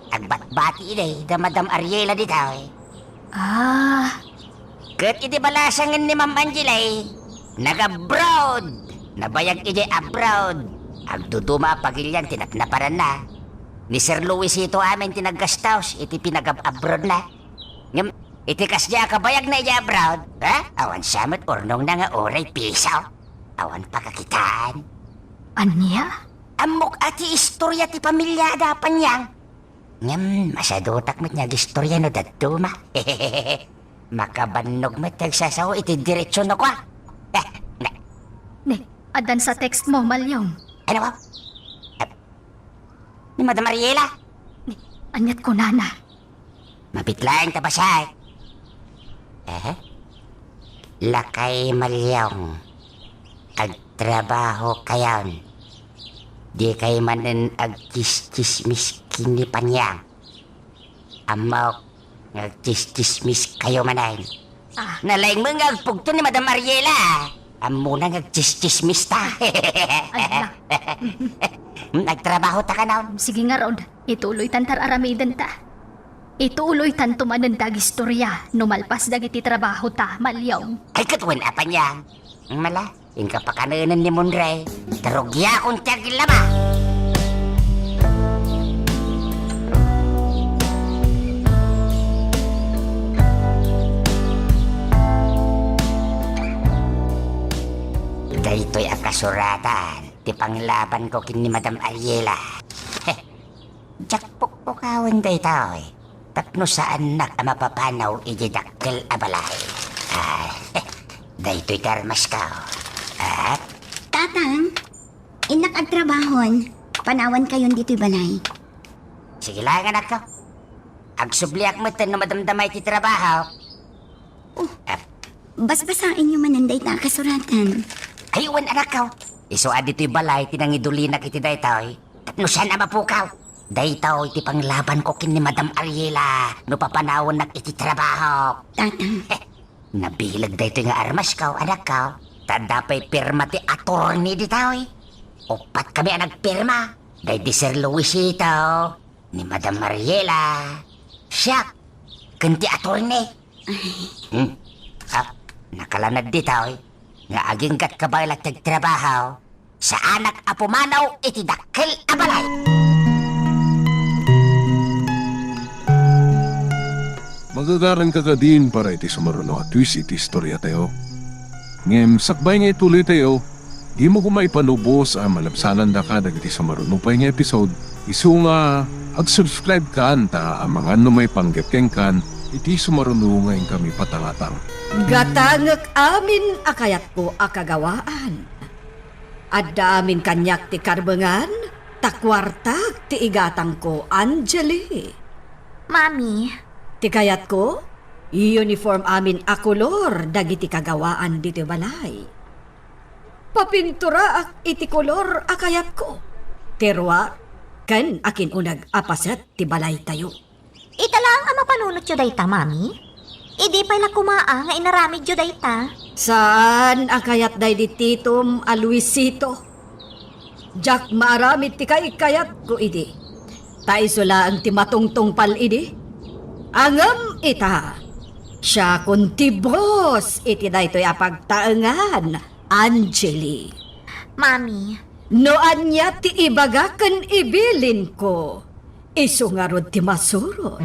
Agbatbati idi da Madam Ariela ditoy. Ah. Ket iti balasangen ni Ma'am Angela, eh, nag-abroad. Nabayag idiay abroad. Agduduma a pagilian ti napnaparanna. Ni Sir Luisito amin ti naggastos iti pinagab-abroadna. Ngem iti kasdiay a kabayagna idiay abroad, ha? Awan sa met urnongna nga uray piso. Awan pakakitaan. Ania? Ammok a ti istoria ti pamiliada, Panyang. Ngem, masadutak met nga agistorya no dadduma. Makabannog met ti agsasao iti direksyon no kua. Eh, na- Ne, addan sa text mo, Malyong. Ano ba? Ah, ni Madam Ariela? Ne, aniat kunana? Mapit laeng ta bassit. Eh? Lakay Maliong, agtrabaho kayon. Dikay manen agtsis-tsismis ken ni Panyang. Ammok nga agtsis-tsismis kayo manen. Ah. Nalaing met nga agpugto ni Madam Ariela. Ammona nga agtsis-tsismis ta. Ala. Hmm, agtrabaho ta kano? Sige ngarud, ituloy tan tar-aramiden ta. Ituloy tanto manen ti agistorya no malpas dagiti trabaho ta, Maliong. Ay, ket wen a Panyang. Mala, inka pakanenen ni Monray. Tarugiakon ti aglaba. Daytoy a kasuratan ti panglabanko ken ni Madam Ariela. Heh, diak pukpukawen daytoy tapno saannak a mapapanaw iti dakkel a balay. Ah, daytoy ti armasko. At Tatang, innak agtrabahon. Panawan kayon ditoy balay. Sige laeng, anakko. Agsubliak metten no madamdama iti trabaho. Oh, ah, basbasaenyo manen dayta a kasuratan. Ay, wen, anakko. Isu a ditoy balay ti nangidullinak iti daytoy. Tapno saan a mapukaw. Daytoy ti panglabanko ken ni Madam Ariela no papanawannak iti trabaho. Tatang. Nabileg daytoy nga armasko, anakko. Ta adda pay pirma ti atorni ditoy. Uppat kami a nagpirma. Daydi Sir Luisito, ni Madam Ariela, siak, ken ti atorni. Hmm. Ah, nakalanad ditoy nga aginggat kabaelat ti agtrabaho, saanak a pumanaw iti dakkel a balay. Magagaranka kadin para iti sumaruno a twist iti istoriatayo. Ngem sakbay nga ituloytayo, dimo koma ipanubos a malabsanandaka dagiti sumaruno pay nga episode, isu nga ag-subscribe kan ta amangan no maipanggep kenkan iti sumaruno nga inkami patangatang. Gatangek amin a kayatko a kagawaan. Adda amin kaniak ti karbengan, ta kuartak ti igatangko, Angeli. Mami. Ti kayatko, uniform amin a kolor dagiti kagawaan ditoy balay. Papinturaak iti kolor a kayatko. Ti ruar, ken akin-uneg a paset ti balaytayo. Ita laeng a mapanunotyo dayta, Mami? Idi pay la koma a nga inaramidyo dayta? Saan a kayat daydi Titom a Luisito. Diak maaramid ti kaikkayatko idi. Ta isu laeng ti matungtungpal idi. Ngem ita, siakon ti boss iti daytoy a pagtaengan, Angeli. Mami. No ania ti ibaga ken ibilinko, isu ngarud ti masurot.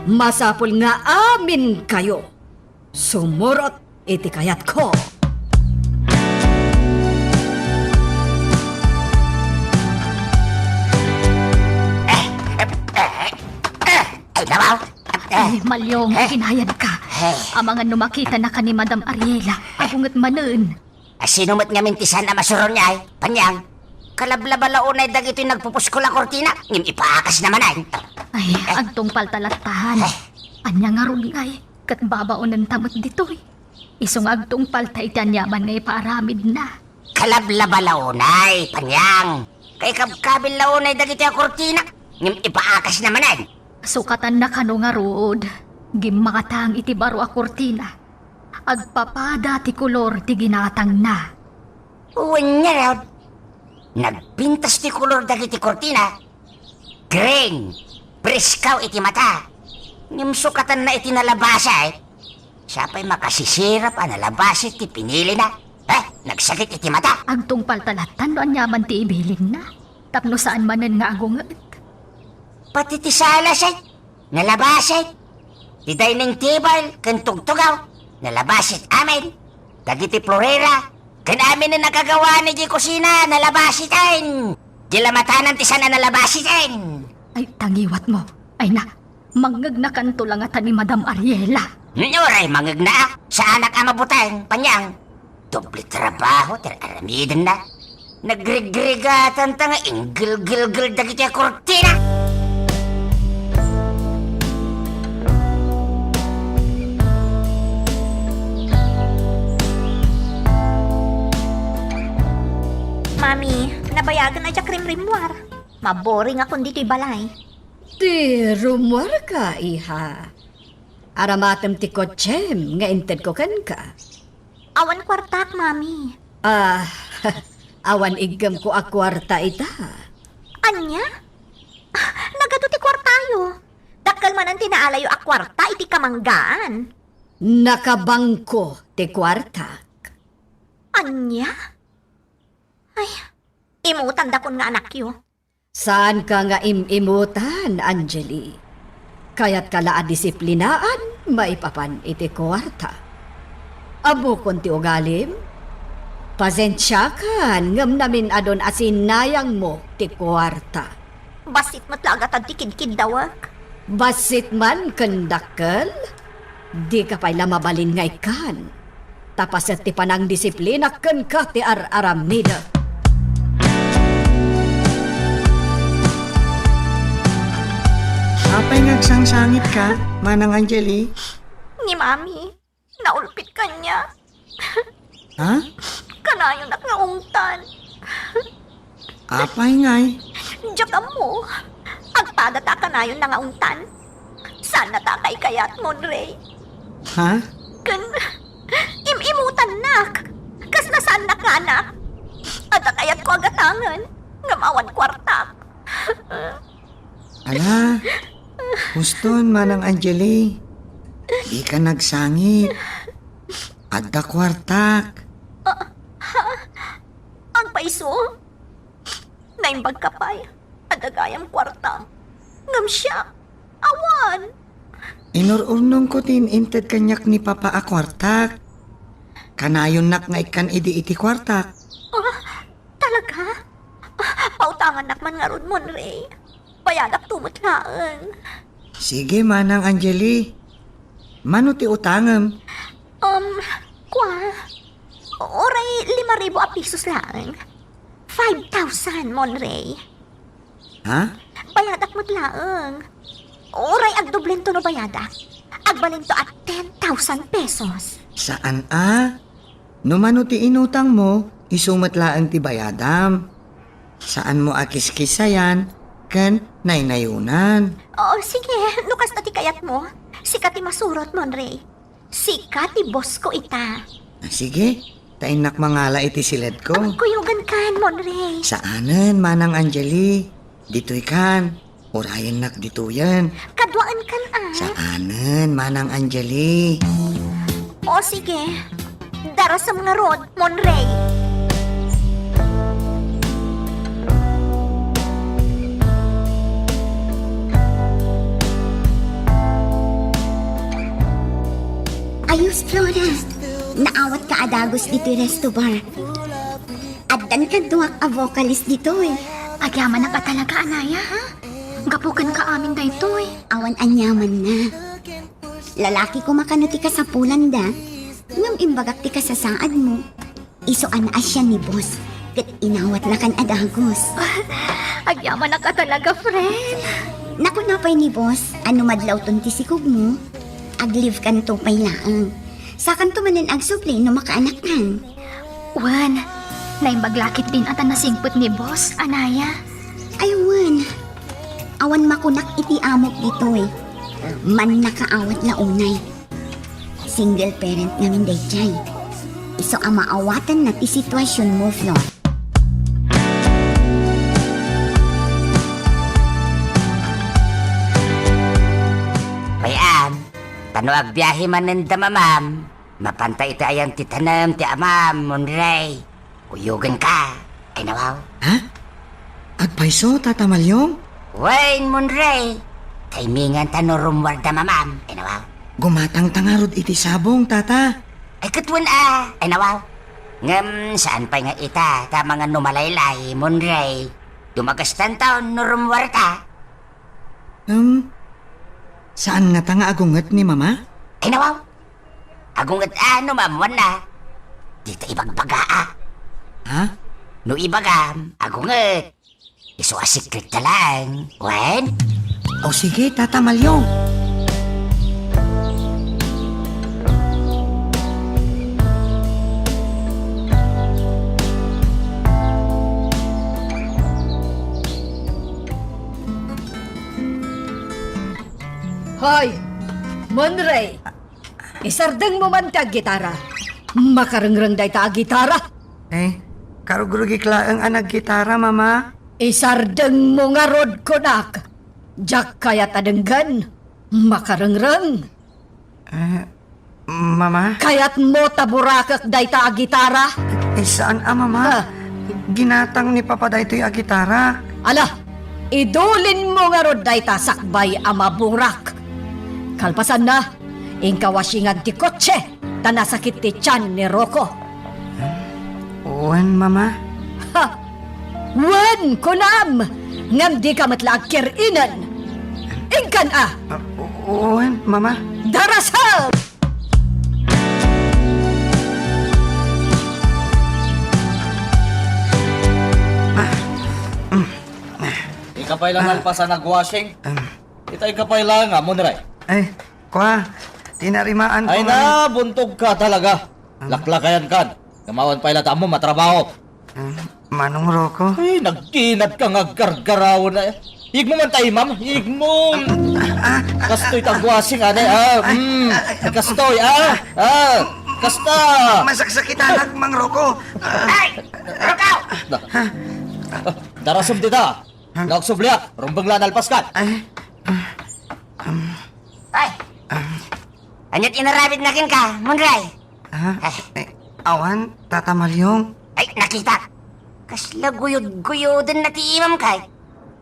Masapul nga aminkayo sumurot iti kayatko. Eh, eh, eh, eh, ay, nawaw. Eh, Ay, Malyong, eh, kinayadka. Eh. Amangan no makitanaka ni Madam Ariela, agunget manen. A, sino met ngamin ti saan a masuron ngay, Panyang? Kalablaba la unay dagitoy nagpupuskol a kurtina, ngem ipaakas na manen. Ay, eh, agtungpalta latta. Eh. Ania ngarud ngay, ket babaonenta met ditoy. Isu nga agtungpalta iti aniaman nga ipaaramidna. Kalablaba la unay, Panyang. Kaikabkabil la unay dagitoy a kurtina, ngem ipaakas na manen. Sukatanna kano ngarud, gimmatang iti baro a kurtina. Agpapada ti kolor ti ginatangna. Wen ngarud, nagpintas ti kolor dagiti kurtina. Green, presko iti mata. Ngem sukatanna iti nalabasit. Siapay makasisirap a nalabasit ti pinilina. Eh, nagsakit iti mata. Agtungpalta lattan no aniaman ti ibilinna. Tapno saan manen nga agunget. Pati ti salas, eh. Nalabasit. Ti dining table ken tugtugaw, nalabasit amin. Dagiti florera ken amin a nagagawa idiay kusina, nalabasiten. Di la matanan ti saan a nalabasiten. Ay, ta ngiwatmo. Ay na, mangngegnakanto la ngata ni Madam Ariela. Uray mangngegna, saanak a mabuteng, Panyang. Doble trabaho ti ar-aramidenna. Nagrigrigatan ta nga inggilgilgil dagiti a kurtina. Mami, nabayagen a diak rimrimmuar. Maboring akon ditoy balay. Ti rummuarka, iha. Aramatem ti kotsem nga intedko kenka. Awan kuartak, Mami. Ah, awan iggemko a kuarta ita. Ania? Nagadu ti kuartayo. Dakkel manen ti naalayo a kuarta iti kamanggaan. Nakabangko ti kuartak. Ania? Ay, imutandakon nga anakyo. Saanka nga im-imutan, Angeli. Kayatka la a disiplinaan maipapan iti kuarta. Ammokon ti ugalim. Pasensiakan ngem namin-adon a sinayangmo ti kuarta. Bassit met la agatad ti kidkiddawek. Bassit man ken dakkel? Dika pay la mabalin nga ikkan. Ta paset ti panangdisiplina kenka ti ar-aramidek. Apay nga agsangsangitka, Manang Angeli? Ni Mami, naulpit kaniak. Ha? Kanayonak nga ungtan. Apay ngay? Diak ammo. Agpadata a kanayonna nga ungtan. Saannata a kaykayat, Monray. Ha? Ken im-imutannak. Kasla saannak nga anak. Adda kayatko a gatangen, ngem awan kuartak. Ala, huston, Manang Angeli. Dika nagsangit. Adda kuartak. Agpayso? Naimbagka pay. Adda gayam kuarta. Ngem siak, awan. Inur-urnongko ti in-inted kaniak ni Papa a kuartak. Kanayonnak nga ikkan idi iti kuartak. Ah, talaga? Ah, pautangannak man ngarud, Monray. Bayadakto met laeng. Sige, Manang Angeli. Mano ti utangem? Um, kua, uray lima ribu a pisos laeng. Five thousand, Monray. Ha? Bayadak met laeng. Uray agdoblento no bayadak. Agbalento a ten thousand pesos. Saan a? No mano ti inutangmo, isu met laeng ti bayadam. Saanmo a kiskisayan ken naynayonan. O, sige, no kasta ti kayatmo. Sika ti masurot, Monray. Sika ti boss ko ita. Ah, sige, ta innak mangala iti siledko. Kuyogan kan, Monray. Saanen, Manang Angeli. Ditoy kan. Urayennak ditoyen. Kaduaen kan, ah. Saanen, Manang Angeli. O, sige. Darasem ngarud, Monray. Ayos, Flora. Naawatka a dagus ditoy resto bar. Addan kaduak a vocalist ditoy. Agyamanak a talaga, Anaya, ha? Gapu kenka amin daytoy. Awan aniamanna. Lalaki koma kano ti kasapulanda, ngem imbagak ti kasasaadmo. Isu a naasian ni boss, ket inawat lakan a dagus. Agyamanak a talaga, friend. Nakuna pay ni boss a no madlawton ti sikogmo, ag-leave kanto pay laeng. Sakanto manen agsubli no makaanakkan. Wen, naimbag la ketdin a ta nasingpet ni boss, Anaya. Ay, wen. Awan makunak iti amok ditoy. Mannakaawat la unay. Single parent ngamin daydiay. Isu a maawatanna ti situasionmo, Flor. Pay-am, ta no agbiahe manen da mamam, mapanta iti ayan ti tanem ti amam, Monray. Kuyogenka, ay nawaw. Ha? Agpayso, Tata Malyong? Wen, Monray. Timingan ta no rummuarda mamam, ay nawaw. Gumatangta ngarud iti sabong, Tata. Ay, ket wen a, ay nawaw. Ngem saan pay nga ita, ta mangan no malaylay, Monray. Dumagastanto no rummuarta. Em, saan ngata nga agunget ni Mama? Ay, nawaw. Agunget a no maammuanna. Dita ibagbaga a. Ha? No ibagam, agunget. Isu a secret da laeng. Wen? O sige, Tata Malyong. Ay, Monrey, isardengmo man ti aggitara. Makarengreng dayta a gitara. Eh, karugrugik laeng a naggitara, Mama. Isardengmo ngarud kunak. Diak kayat a denggen. Makarengreng. Eh, Mama? Kayatmo ta burakek dayta a gitara? Eh, saan a, Mama. Ah. Ginatang ni Papa daytoy a gitara. Ala, idulinmo ngarud dayta sakbay a maburak. Kalpasanna, inka washingan ti kotse, ta nasakit ti tian ni Rocco. Wen, Mama. Ha! Wen, kunam! Ngem dika met la agkir-inen. Inkan a! Ah, wen, Mama. Darasem! Ika pay la nalpas a nagwashing? Ita ika pay la nga, Monrey. Ay, kua, tinarimaan ko. Ay na, buntog ka talaga. Laklakayan kan. Kamawan pay la ta ammo matrabaho. Ah, Manong Rocco? Ay, nagkinat ka nga gargaraw na. Igmo man tayo, ma'am. Igmo. Ah, ah, ah, kastoy tagwasing, ane. Ah, mm. Kastoy, ah. Ah, kasta. Masaksakit anak, Mang Rocco. Ay! Rocco! Ah, darasem dita. Nagsubli ak. Rumbeng la nalpas kan. Ay. Ay! Aniat inaramidna kenka, Monrey? Ah, eh, awan, Tata Malyong. Ay, nakitak. Kasla guyod-guyoden na ti imam kay.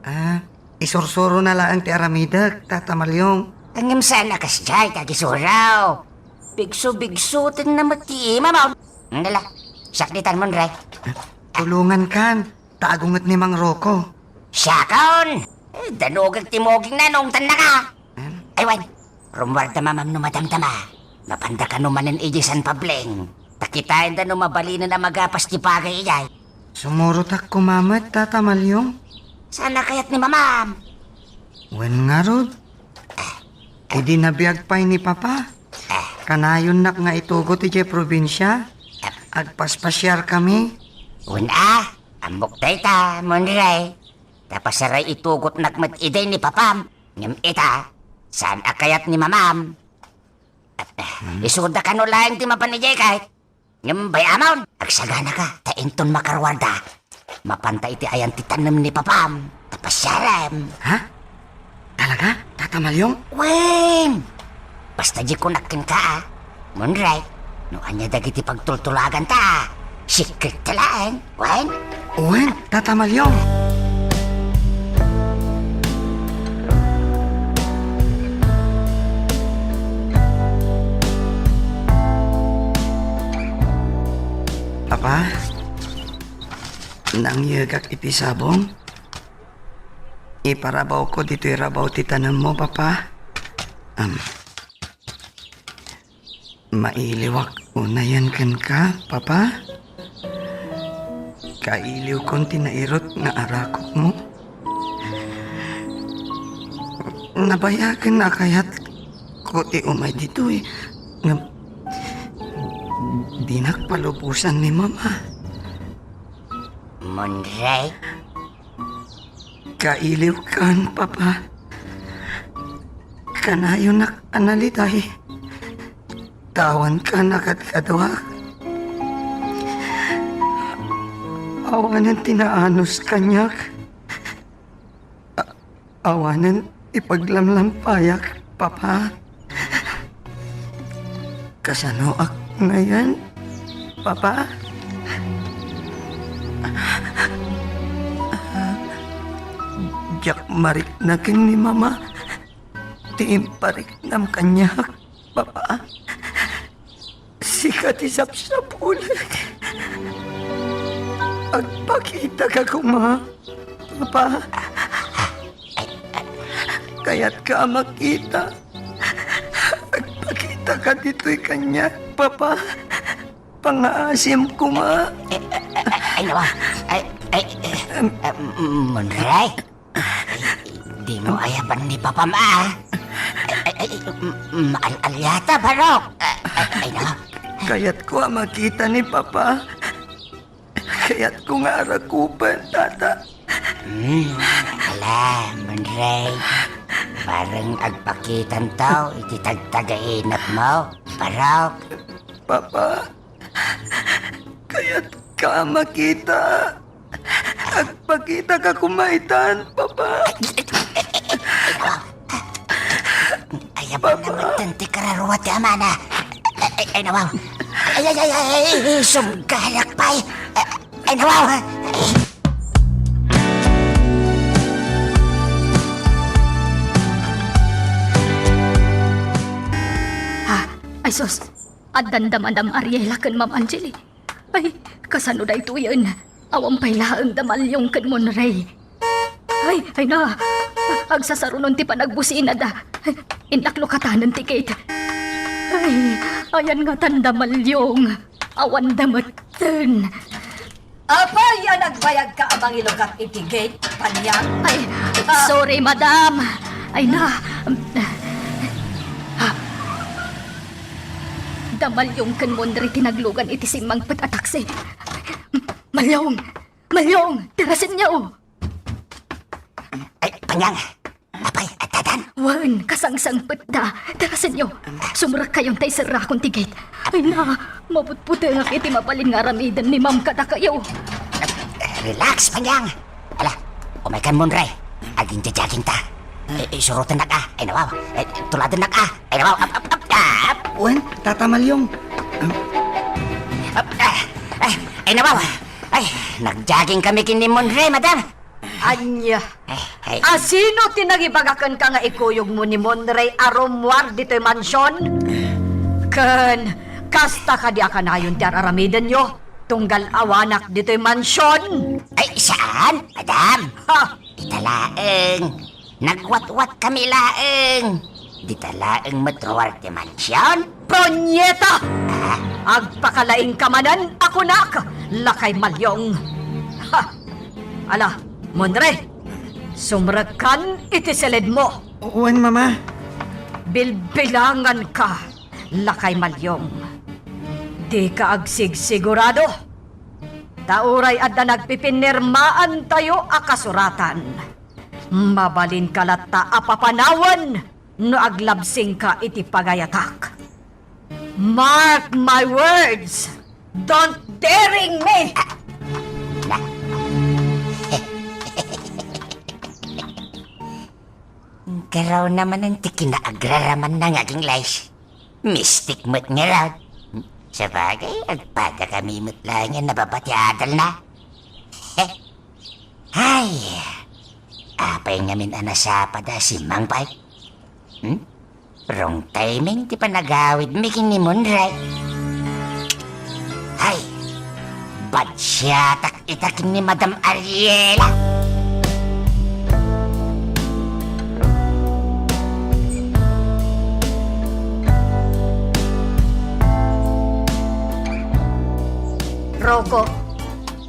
Ah, isursuro na laeng ti aramidek, Tata Malyong. Ngem saan a kasdiay ti agisuro. Bigso-bigsoten na met ti imam. Nala, sakditan, Monrey. Tulongan kan. Tago met ni Mang Rocco. Siakon! Eh, danugek ti mugingna, naungtannaka. Hmm? Ay, wen, rummuarda mamam no madamdama. Mapanda kano manen idiay San Pabling. Ta kitaenda no mabalinen a magapas ti bagay idiay. Sumurotak koma met, Tata Malyong. Saan a kayat ni mamam? Wen ngarud. Idi nabiag pay ni Papa, kanayonnak nga itugot idiay probinsia. Agpaspasiarkami. Wen a, ammok dayta, Monrey. Ta pasaray itugotnak met idi ni Papam. Ngem ita, saan a kayat ni Mamam. Isuda kano laeng ti mapan idiay kay. Ngem bay-amon, agsaganaka, ta inton makaruarda, mapanta iti ayan ti tanem ni Papam, ta pasiarem. Ha? Talaga, Tata Malyong? Wen! Basta di kunak kenka, a. Monrey, no ania dagiti pagtultulaganta, a. Secret ta laeng, wen? Wen, Tata Malyong. Papa, nangyegak iti sabong. Iparabawko ditoy rabaw ti tanemmo, Papa. Am. Mailiwak unayen kenka, Papa. Kailiwkon ti nairut nga arakupmo. Nabayagen a kayatko ti umay ditoy, ngem dinak palubosan ni Mama. Monrey? Kailiwkan, Papa. Kanayonak a nalitay. Tawankan a kadkaduak. Awanen ti naanus kaniak. A-, awanen ti paglamlampayak, Papa. Kasanoak ngayen, Papa? Diak marikna ken ni Mama ti impariknam kaniak, Papa. Sika ti sapsapulek. Agpakitaka koma, Papa. Kayatka a makita. Agpakitaka ditoy kaniak, Papa. Pangaasim koma. Eh, eh, eh, ay, nawa. Ay, ay, eh, eh, Monrey. Ay, dimo ayaban ni Papam, a. Ay, ay, ay, m-, m-, al-, alyata, Barok. Ay, ay, ay, nawa. Kayatko a makita ni Papa. Kayatko nga arakupen, Tata. Hmm, ala, Monrey. Parang agpakitanto iti tagtagainepmo, Barok. Papa, kayatka a makita. Agpakitaka koma itan, Papa. Ay, ay, ay, ay, ay, nawa. Ay, awan Papa. Naman ti kararua ti amana. Ay, ay, ay, nawa. Ay, ay, ay, ay, ay, sungganak pay. Ay, ay, nawa. Ay. Ha? Ay, sus. Addan da Madam Ariela ken Ma'am Angeli. Ay, kasano daytoyen? Awan pay laeng da Malyong ken Monray. Ay, ay na. Agsasarunon ti panagbusinada. Innak lukatanen ti gate. Ay, ayan ngatan da Malyong. Awan da metten. Apay a nagbayagka a mangilukat iti gate, Panyang? Ay, ah, sorry, madam. Ay na. Da Malyong ken Monray ti naglugan iti simmangpet a taksi. Malyong! Malyong! Tarasenyo! Ay, Panyang! Apay, addadan? Wen, kasangsangpetda. Tarasenyo. Sumrekkayon ta iserrakon ti gate. Ay na, mabutbutengak iti mabalin nga aramiden ni Ma'am kadakayo. Relax, Panyang. Ala, umaykan, Monray. Aginjajagingta. Eh, isurotennak a. Ay, nawaw. Eh, tuladennak a. Ay, nawaw. Ap, ap, ap, ap. Wen, Tata Malyong. Ap, ah, ah, ay, nawaw. Ay, nagjaging kami ken ni Monray, madam. Ania? Ay, ay. Asino ti nangibaga kenka nga ikuyogmo ni Monray a rummuar ditoy mansion? Ken kasta kadi a kanayon ti ar-aramidenyo tunggal awanak ditoy mansion? Ay, saan, madam. Ha? Ita laeng. Nagwatwat kami laeng. Dita laeng met ruar ti mansion? Punyeta! Ah? Agpakalaingka manen a kunak, lakay Malyong. Ha! Ala, Monray, sumrekkan iti siledmo. Wen, Mama. Bilbilanganka, lakay Malyong. Dika agsigsigurado. Ta uray adda nagpipinirmaantayo a kasuratan, mabalinka latta a papanawen no aglabsingka iti pagayatak. Mark my words! Don't daring me! Garaw naman ti kinaagraramanna nga aging lays. Mistik met ngarud. Sabagay, agpada kami met laeng a nababa ti adalna. Ay, apay ngamin a nasapada a simmangpet? Hmm? Wrong timing ti panagawidmi ken ni Monray. Ay, badsiatak ita ken ni Madam Ariela. Rocco,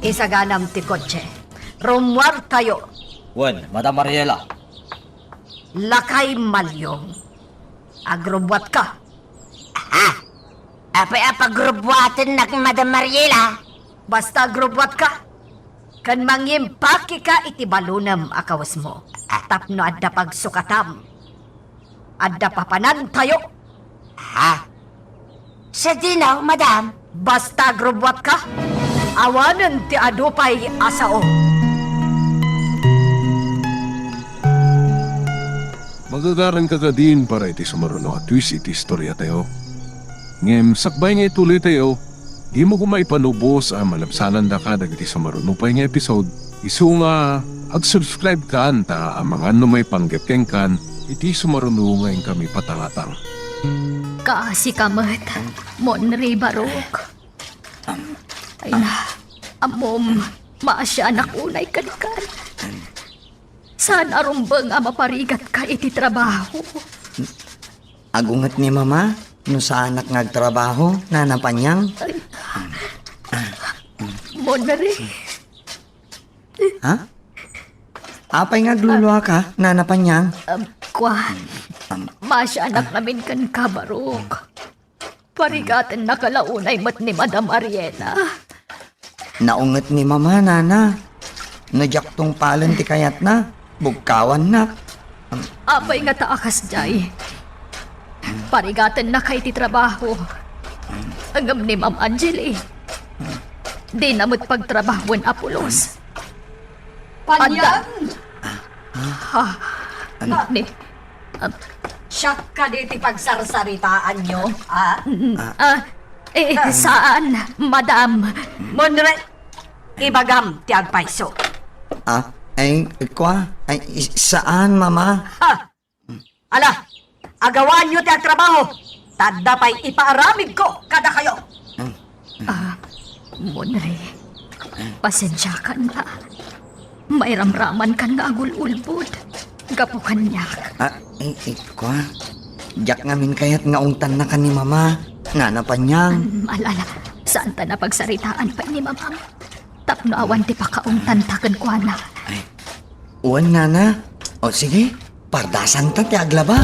isaganam ti kotse. Rummuartayo. Wen, Madam Ariela. Lakay Malyong. Agrubbuatka. Ha? Apay a pagrubbuatennak, Madam Ariela? Basta agrubbuatka. Ken mangimpakika iti balonem a kawesmo. Ah. Tapno adda pagsukatam. Adda papanantayo. Ha? Sadino, madam? Basta agrubbuatka, awanen ti adu pay a sao. Magagaranka kadin para iti sumaruno a twist iti istoriatayo. Ngem sakbay nga ituloytayo, dimo koma ipanubos a malabsanandaka dagiti sumaruno pay nga episode. Isu nga, ag-subscribe kan ta amangan no maipanggep kenkan iti sumaruno nga inkami patangatang. Kaasika met, Monray Barok. Ay na, ammom, maasianak unay kenka. Saan a rumbeng a maparigatka iti trabaho. Agunget ni Mama no saanak nga agtrabaho, Nana Panyang. Ay. Monray. Ha? Apay nga agluluaka, Nana Panyang? Um, kua. Um, maasianak ngamin kenka, Barok. Parigatennaka la unay met ni Madam Ariela. Naunget ni Mama, Nana. No diak tungpalen ti kayatna, bugkawannak. Apay ngata a kasdiay? Parigatennaka iti trabaho. Ngem ni Ma'am Angeli, dina met pagtrabahoen a pulos. Panian! Ha? Ni, ah, Siak kadi ti pagsarsaritaanyo, ha? Mm, ah, eh, saan, madam. Monre, ibagam ti agpayso. Ah, ay, kua? Ay, saan, mama. Ha? Ala, agawanyo ti agtrabaho. Ta adda pay ipaaramidko kadakayo. Ah, Monre, pasensiakan ta. Mairamramankan nga agul-ulbod gapu kaniak. Ah, eh, eh, kua? Diak ngamin kayat nga ungtannaka ni Mama. Nana Panyang. Mm, ala, ala. Saan ta napagsaritaan pay ni Mamam? Tapno awan ti pakaungtanta kenkuana. Ay, wen, Nana. O, sige. Pardasanta ti aglaba.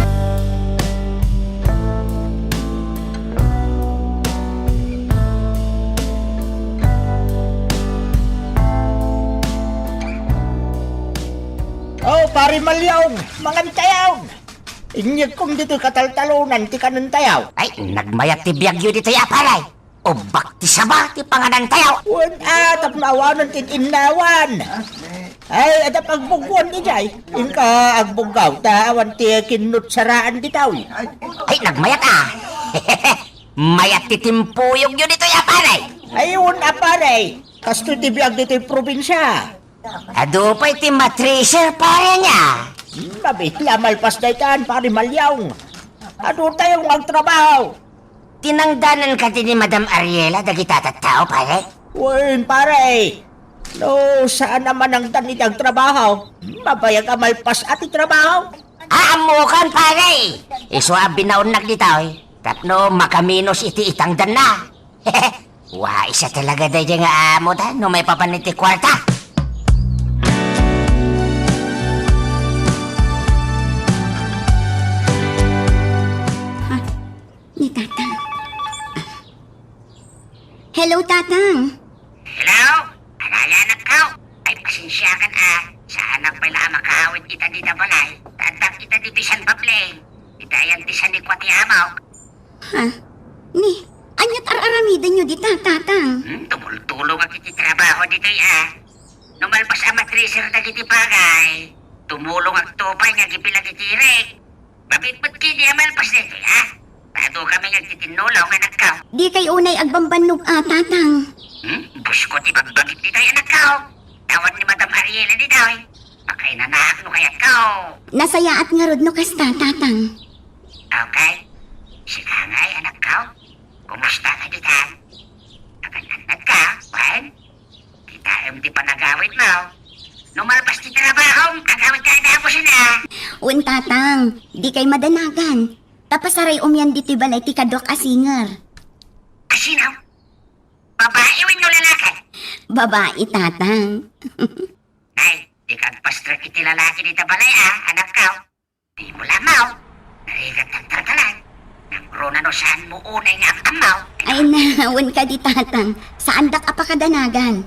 Oh, Pare Malyong, mangantayaw. Inyegkom ditoy kataltalonan ti kanentayaw. Ay, nagmayat ti biagyo ditoy, a, pare. Ubbak ti saba ti panganantayaw. Wen, a, tapno awanen ti innawan. Ay, adda pagbuggoan idiay. Inka agbuggaw, ta awan ti kinnutsaraan ditoy. Ay, nagmayat, a. Mayat ti timpuyogyo ditoy, a, pare. Ay, wen, a, pare. Kastoy ti biag ditoy probinsia. Adu pay ti matriser, pare, nia. Hmm, mabiit la malpas daytan, Pare Malyong. Adu tayo nga agtrabaho. Tinangdanan kadi ni Madam Ariela dagita tattao, pare? Wen, pare. No, saan a manangdan iti agtrabaho? Mabayag a malpas a ti trabaho? Aammokan, pare. Isu a binaonnak ditoy tapno makaminos iti itangdanna. Wa, isa talaga daydiay nga amo ta no maipapan iti kuarta. Ha? Ni Tatang. Hello, Tatang. Hello? Anay, anakko? Ay, pasensiakan, a. Saanak pay la a makaawid ita dita balay. Ta addak ita ditoy San Pablo. Ita ayan ti sanikua ti amok. Ha? Ni, aniat ar-aramidenyo dita, Tatang? Hmm, tumultulongak iti trabaho ditoy, a. No malpas a matriser dagiti bagay, tumulongakto pay nga agipilag iti irik. Mabitbit kadi a malpas daytoy, a? Ta adu kami nga agtitinnulong, anakko. Dikay unay agbambannog a, Tatang. Hmm? Busko ti bagbagik ditoy, anakko. Awan ni Madam Ariela ditoy. Pakainanaak no kayatko. Nasayaat ngarud no kasta, Tatang. Okay. Sika ngay, anakko. Kumusta ka ditan? Agan-annadka, wen? Kitaem ti panagawidmo. No malpas ti trabahom, agawidka a dagus, a. Wen, Tatang, dikay madanagan. Ta pasaray-om yan ditoy balay ti kaduak a singer. A sino? Babai wenno lalaki? Babai, Tatang. Nay, dika agpastrek iti lalaki dita balay, a, anakko. Dimo la ammo. Narigat ti agtaltalay. Nangruna no saanmo unay nga am-ammo. Ay, na, wen kadi, Tatang. Saandak a pakadanagan.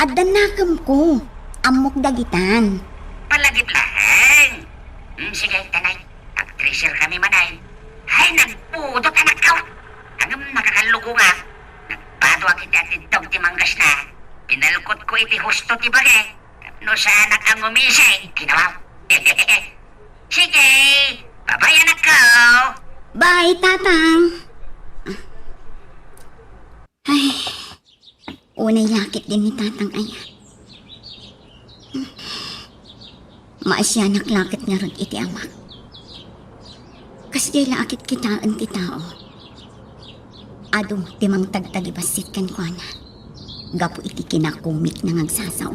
Adda nakemko. Ammok dagitan. Palagip laeng. Hmm, sige, tanay. Agtriser kami man ay. Ay, nagpudot, anakko. Ngem nakakalluko nga. Nagpaduak iti atiddog ti manggasna. Pinalkotko iti husto ti bagi. No saanak a ngumisi, kinawa. Sige, bye-bye, anakko. Bye, Tatang. Ay, unay laketdi ni Tatang aya. Maasianak laket ngarud iti amak. Kasdiay la a kitkitaen ti tao. Adu ti mangtagtagibassit kenkuana gapu iti kinakomikna nga agsasao.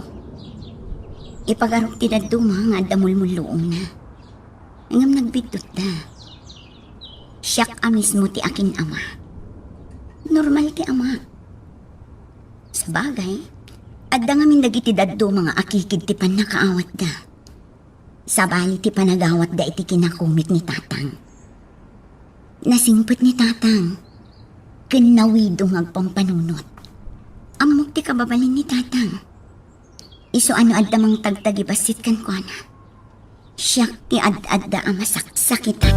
Ipagarok ti dadduma nga adda mulmulluongna. Ngem nagbiddutda. Siak a mismo ti akin-ama. Normal ti amak. Sabagay, adda ngamin dagiti dadduma nga akikid ti pannakaawatda. Sabali ti panagawatda iti kinakomik ni Tatang. Nasingpet ni Tatang. Ken nawido nga agpampanunot. Ammok ti kababalin ni Tatang. Isu a no adda mangtagtagibassit kenkuana. Siak ti ad-adda a masaksakitan.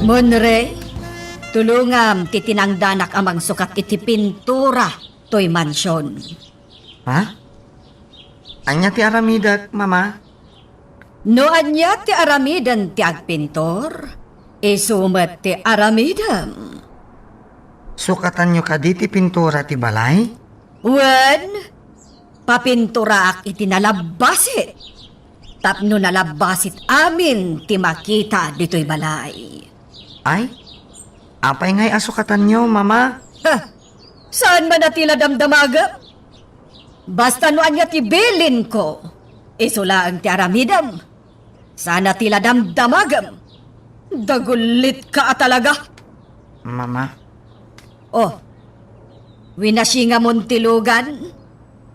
Monre, tulongam ti tinangdanak a mangsukat iti pintura toy mansion. Ha? Ania ti aramidek, Mama? No ania ti aramiden ti agpintor, isu met ti aramidem. Sukatanyo kadi ti pintura ti balay? Wen, papinturaak iti nalabbasit, tapno nalabbasit amin ti makita ditoy balay. Ay, apay ngay a sukatanyo, Mama? Ha! Saan man a ti la damdamagem? Basta no ania ti bilinko, isu laeng ti aramidem. Saan a ti la damdamagem? Dagulitka a talaga. Mama. Oh, winasingamon ti lugan?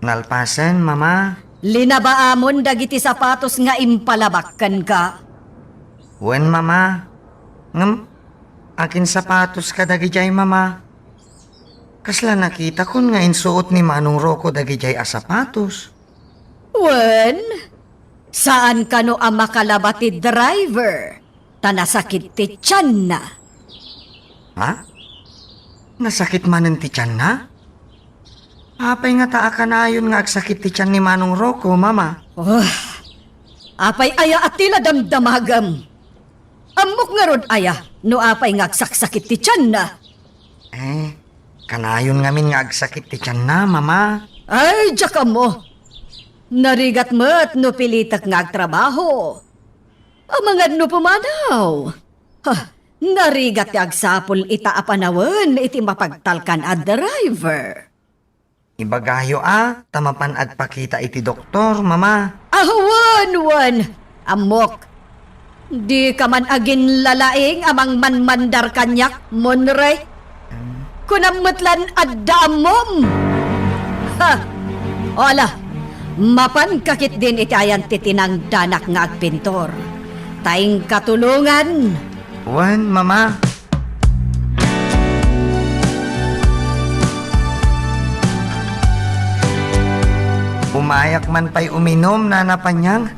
Nalpasen, Mama. Linabaamon dagiti sapatos nga impalabak kenka? Wen, Mama. Ngem, akin sapatos kadagidiay, Mama? Kasla nakitakon nga insuot ni Manong Rocco dagidiay a sapatos. Wen, saan kano a makalaba ti driver, ta nasakit ti tianna. Ha? Nasakit manen ti tianna? Apay ngata a kanayon nga agsakit ti tian ni Manong Rocco, Mama? Oh, apay aya a ti la damdamagem? Ammok ngarud aya no apay nga agsaksakit ti tianna? Eh, kanayon ngamin nga agsakit ti tianna, Mama. Ay, diak ammo. Narigat met no pilitek nga agtrabaho. Amangan no pumanaw. Ha, narigat ti agsapul ita a panawen iti mapagtalkan a driver. Ibagayo a, ta mapan agpakita iti doktor, Mama. Ah, wen, wen. Ammok. Dika man aginlalaing a mangmanmandar kaniak, Monre. Kunam met lan adda ammom. Ha! O ala, mapanka ketdin iti ayan ti tinangdanak nga agpintor. Ta inka tulongan. Wen, Mama. Umayak man pay uminum, Nana Panyang.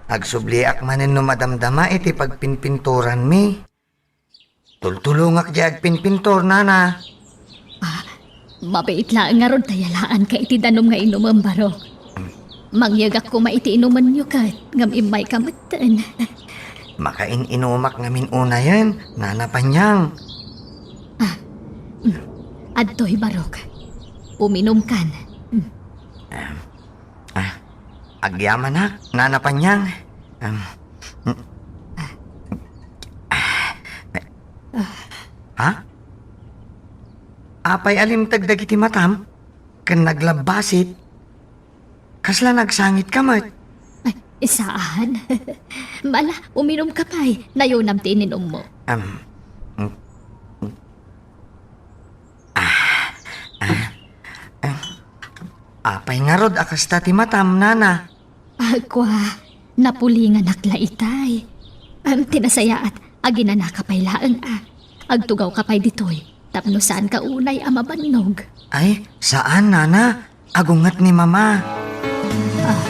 Agsubliak manen no madamdama iti pagpinpinturanmi. Tultulongak diay agpinpintor, Nana. Ah, mabiit laeng ngarud ta yalaanka iti danum nga inumem, Barok. Mangyegak koma iti inumenyo ket, ngem immayka metten. Makain-inumak ngamin unayen, Nana Panyang. Ah, mm. Adtoy, Barok. Uminumkan. Mm. Ah, ah, agyamanak, Nana Panyang. Um, mm. Ah. Ha? Apay a limteg dagiti matam? Ken naglabbasit? Kasla nagsangitka met? Ay, saan? Ala, uminumka pay. Nayunam ti ininummo. Am, mm, mm. Ah, ah, ah. Apay ngarud a kasta ti matam, Nana? Ah, kua, napulinganak la itay. Am, ti nasayaat, aginanaka pay laeng a. Agtugawka pay ditoy, tapno saanka unay a mabannog. Ay, saan, Nana. Agunget ni Mama. Ah.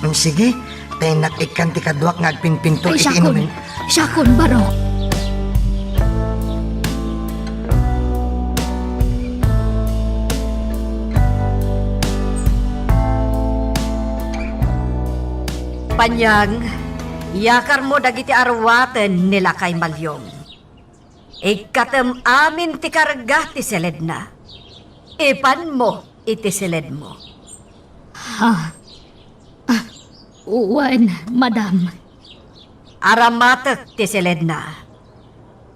Mm, sige, ta innak ikkan ti kaduak nga agpinpintor iti inumen. Siakon, Barok. Panyang, yakarmo dagiti arwaten ni Lakay Malyong. Ikkatem amin ti karga ti siledna. Ipanmo iti siledmo. Ha? Ah, wen, madam. Aramatek ti siledna.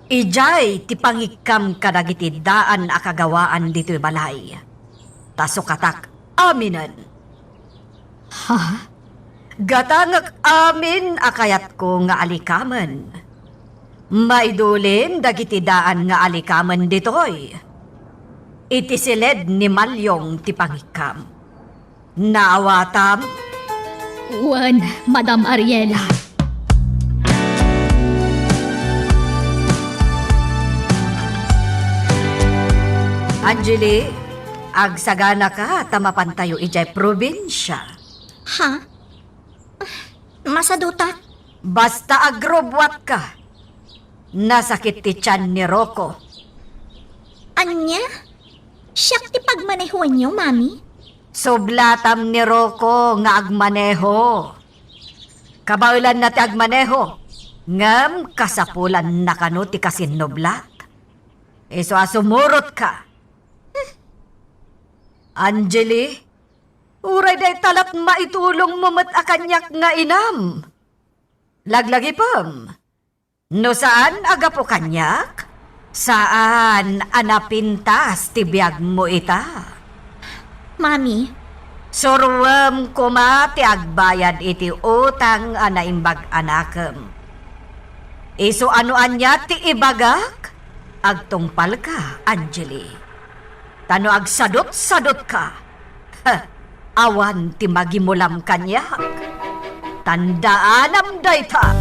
Idiay ti pangikkam kadagiti daan a kagawaan ditoy balay. Ta sukatak aminen. Ha? Gatangek amin a kayatko nga alikamen. Maidulin dagiti daan nga alikamen ditoy. Iti siled ni Malyong ti pangikkam. Naawatam? Wen, Madam Ariela. Angeli, agsaganaka ta mapantayo idiay probinsia. Ha? Masadutak? Basta agrubbuatka. Nasakit ti tian ni Rocco. Ania? Siak ti pagmanehoanyo, Mami? Sublatam ni Rocco nga agmaneho. Kabaelanna ti agmaneho, ngem kasapulanna kano ti kasinnublat. Isu a sumurotka. Angeli, uray dayta lat maitulongmo met a kaniak nga inam. Laglagipem, no saan a gapu kaniak, saan a napintas ti biagmo ita. Mami. Suroem koma ti agbayad iti utang a naimbag a nakem. Isu a no ania ti ibagak, agtungpalka, Angeli. Ta no agsadutsadutka, ha, awan ti magimulam kaniak. Tandaanam dayta.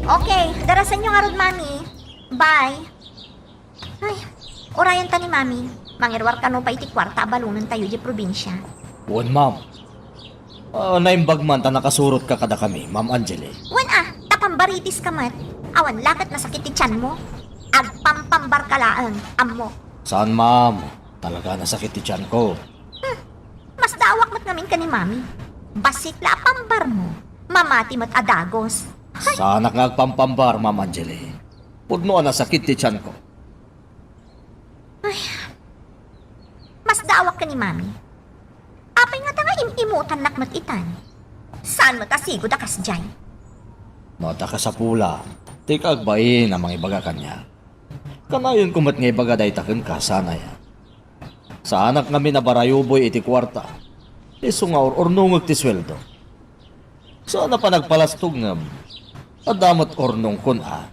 Okay, darasanyo ngarud, Mami. Bye. Ay, urayenta ni Mami. Mangiruar kano pay iti kuarta a balonentayo idiay probinsia. Wen, ma'am. Ah, naimbag man ta nakasurotka kadakami, Ma'am Angeli. Wen a, ta pambaritiska met. Awan la ket nasakit ti tianmo. Agpampambarka laeng, ammok. Saan, ma'am. Talaga nasakit ti tianko. Hmm, masdaawak met ngamin ken ni Mami. Bassit la a pambarmo. Mamati met a dagus. Ay! Saanak nga agpampambar, Ma'am Angeli. Pudno a nasakit ti tianko. Ay, masdaawak ken ni Mami. Apay ngata nga im-imutannak met itan? Saan met a sigud a kasdiay? No adda kasapulan, dika agbain a mangibaga kaniak. Kanayonko met nga ibaga dayta kenka, saan aya? Saanak ngamin a barayuboy iti kuarta. Isu nga ur-urnongek ti sueldo. Saan a panagpalastog ngem adda met urnongkon a.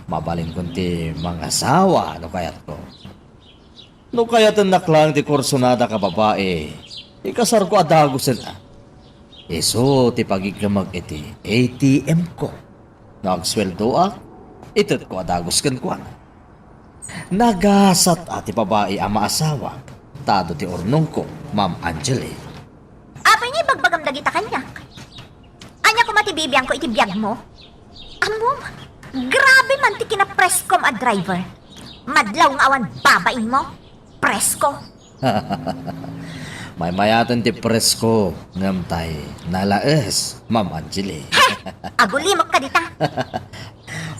Mabalinkon ti mangasawa no kayatko. No kayatennak laeng ti kursonadak a babai, ikasarko a dagusen a. Isu ti pagiggemek iti A T M ko. No agsueldoak, itetko a dagus kenkuana. Nagasat a ti babai a maasawa, ta adu ti urnongko, Ma'am Angeli. Apay nga ibagbagam dagita kaniak? Ania koma ti bibiangko iti biagmo? Ammom, grabe man ti kinapreskom a driver. Madlaw nga awan babainmo, presko. Maymayaten ti presko, ngem tay nalaes, Ma'am Angeli. He! Agulimekka dita.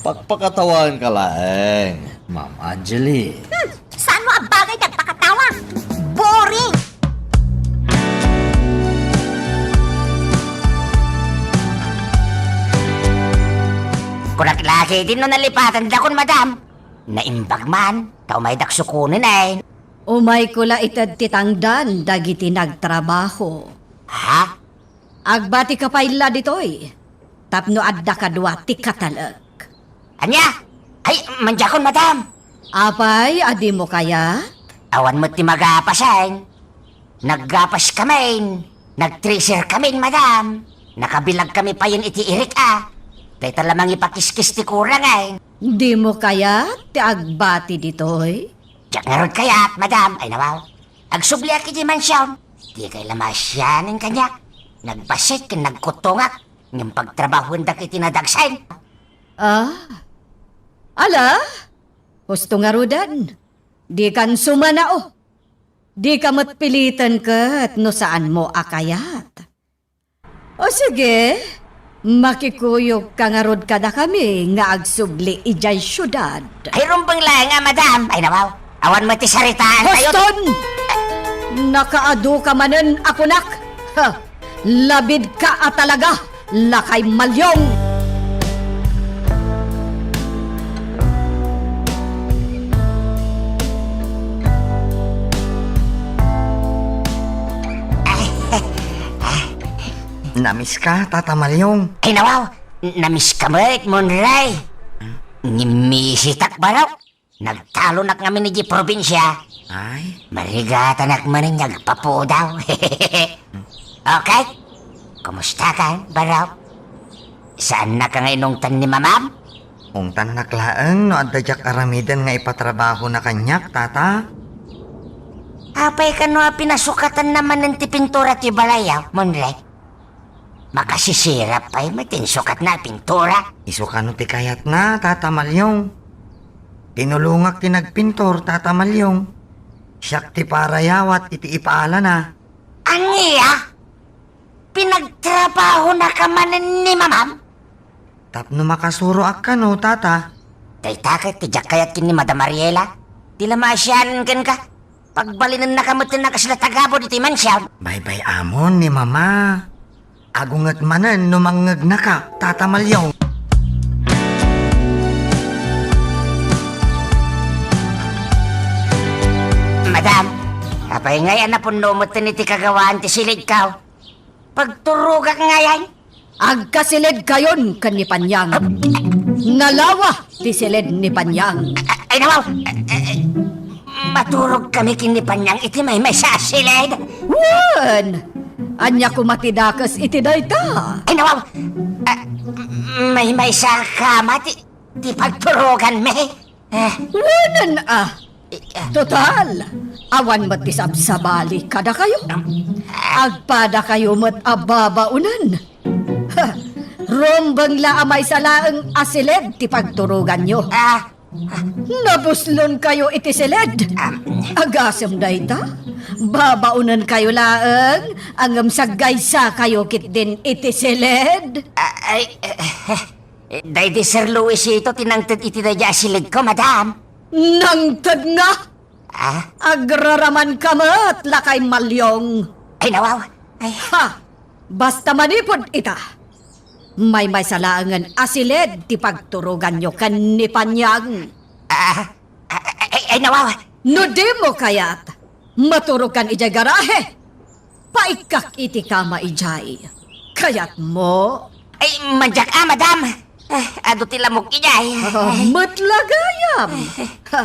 Pakpakatawaenka laeng, Ma'am Angeli. Hmm, saan mo a bagay ti agpakatawa? Boring! Kunak la ketdi no nalipatandakon, madam. Naimbag man, ta umaydak sukonen, ay. Umayko la ited ti tangdan dagiti nagtrabaho. Ha? Agbatika pay la ditoy, tapno adda kadua ti katalek. Ania? Ay, mandiakon, madam. Apay, a dimo kayat? Awan met ti magapasen. Naggapas kamin. Nagtreser kamin, madam. Nakabilag kami payen iti irik a. Dayta la mangipakiskis ti kurang, ay. Dimo kayat ti agbati ditoy? Diak ngarud kayat, madam. Ay, nawaw. Agsubliak iti mansion. Dikay la maasianen kaniak. Nagbassit ken nagkuttongak. Ngem pagtrabahoendak iti nadagsen. Ah? Ala? Husto ngaruden. Dikan sumanao. Dika met piliten ket no saanmo a kayat. O sige, makikuyogka ngarud kadakami nga agsubli idiay siudad. Ay, rumbeng laeng a, madam. Ay, nawaw. Awan met ti saritaantayo. Huston! Nakaadu ka manen a kunak. Ha, labidka a talaga, lakay Malyong. Namiss ka, Tata Malyong? Ay, nawaw. Namiss ka met, Monray. Ngimisitak, baro. Nagtalonak ngamin idiay probinsia. Ay, marigatanak manen nga agpapudaw. Okay? Kumusta ka, Barok? Saannaka nga inungtan ni Mamam? Ungtannak laeng no adda diak aramiden nga ipatrabahona kaniak, Tata. Apay kano a pinasukatanna manen ti pintura ti balayaw, Monre? Makasisirap pay met ti insukatna a pintura. Isu kano ti kayatna, Tata Malyong? Tinulongak ti nagpintor, Tata Malyong. Siak ti parayawat iti ipaalana. Ania? Pinagtrabahonaka manen ni Mamam? Tapno makasuroak kano, Tata. Dayta ket ti diak kayat ken ni Madam Ariela. Ti la maasianan kenka. Pagbalinennaka met ti nakasla tagabud iti mansion. Baybay-amon ni Mama. Agunget manen no mangngegnaka, Tata Malyong. Madam, apay ngay a napunno metten iti kagawaan ti silidko? Pagturogak ngayen. Agkasilidkayon ken ni Panyang. Nalawa ti silid ni Panyang. Ay, nawaw! Maturogkami ken ni Panyang iti maymaysa a silid. Wen! Ania koma ti dakes iti dayta? Ay, nawaw! Maymaysa a kama ti, ti pagturoganmi. Eh. Wenen a. Eh, eh. Total, awan met ti sabsabali kadakayo. Um, ah. Agpadakayo met a babaonen. Ha, rumbeng la a maysa laeng a silid ti pagturoganyo. Ah. Nabuslonkayo iti silid. Um. Agasem dayta, babaonenkayo laeng, ngem saggaysakayo ketdin iti silid. Ah, ay, eh, eh. Eh, daydi Sir Luisito ti nangted iti daydi a silidko, madam. Nangted nga? Ah? Agraramanka met, lakay Malyong. Ay, nawaw. Ay. Ha! Basta manipud ita, maymaysa laengen a silid ti pagturoganyo ken ni Panyang. Ah, ay, ay, ay, nawaw. No dimo kayat, maturogkan idiay garahe. Paikkak iti kama idiay. Kayatmo? Ay, madiak a, madam. Ah, adu ti lamok idiay. Ah, met la gayam. Ha,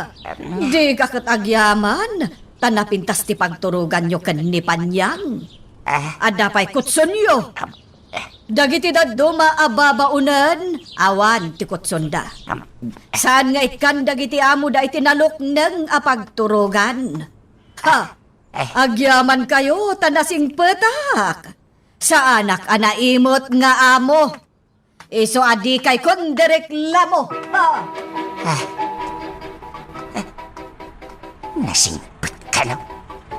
dika ket agyaman, ta napintas ti pagturoganyo ken ni Panyang. Ah. Adda pay kutsonyo. Ah. Dagiti dadduma a babaonen, awan ti kutsonda. Ah. Saan nga ikkan dagiti amoda iti nalukneng a pagturogan. Ha. Eh. Agyamankayo ta nasingpetak. Saanak a naimut nga amo. Isu a dikay kundireklamo. Ha? Ah. Eh. Nasingpet kano?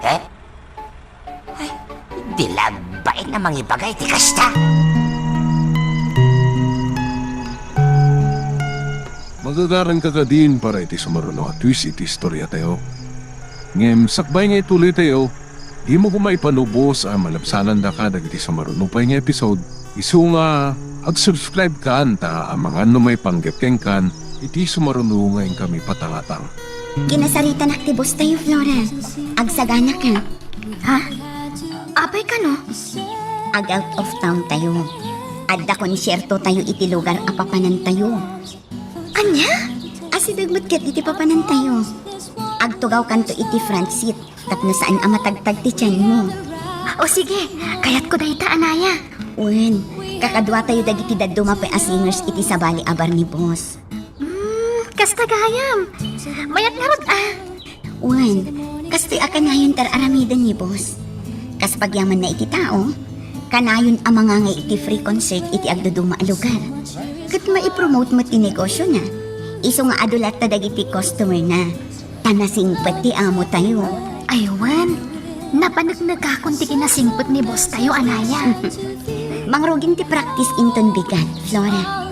Eh? Ay, di la agbain a mangibaga iti kasta. Magagaranka kadin para iti sumaruno a twist iti istoriatayo. Ngem sakbay nga ituloytayo, dimo koma ipano, boss, a malabsanandaka dagiti sumaruno pay nga episode. Isu nga ag-subscribe kan ta amangan no maipanggep kenkan iti sumaruno nga inkami patangatang. Kinasaritanak ti boss tayo, Flora. Agsagana ka. Ha? Apay kano? Ag-out of town tayo. Adda konsierto tayo iti lugar a papanan tayo. Ania? Asideg met ket iti papanantayo. Agtugawkanto iti front seat tapno saan a matagtag ti tianmo. O sige, kayatko dayta, anaya. Wen, kakaduatayo dagiti dadduma pay a singers iti sabali a bar ni boss. Hmm, kasta gayam. Mayat ngarud, ah. Wen, kastoy a kanayon ti ar-aramiden ni boss. Kas pagyamanna iti tao, kanayon a mangangay iti free concert iti agduduma a lugar. Ket maipromote met ti negosiona. Isu nga adu latta dagiti customerna. Ta nasingpet ti amotayo. Ay wen, napaneknekakon ti kinasingpet ni boss tayo, anaya. Mangrugin ti practice inton bigat, Flora.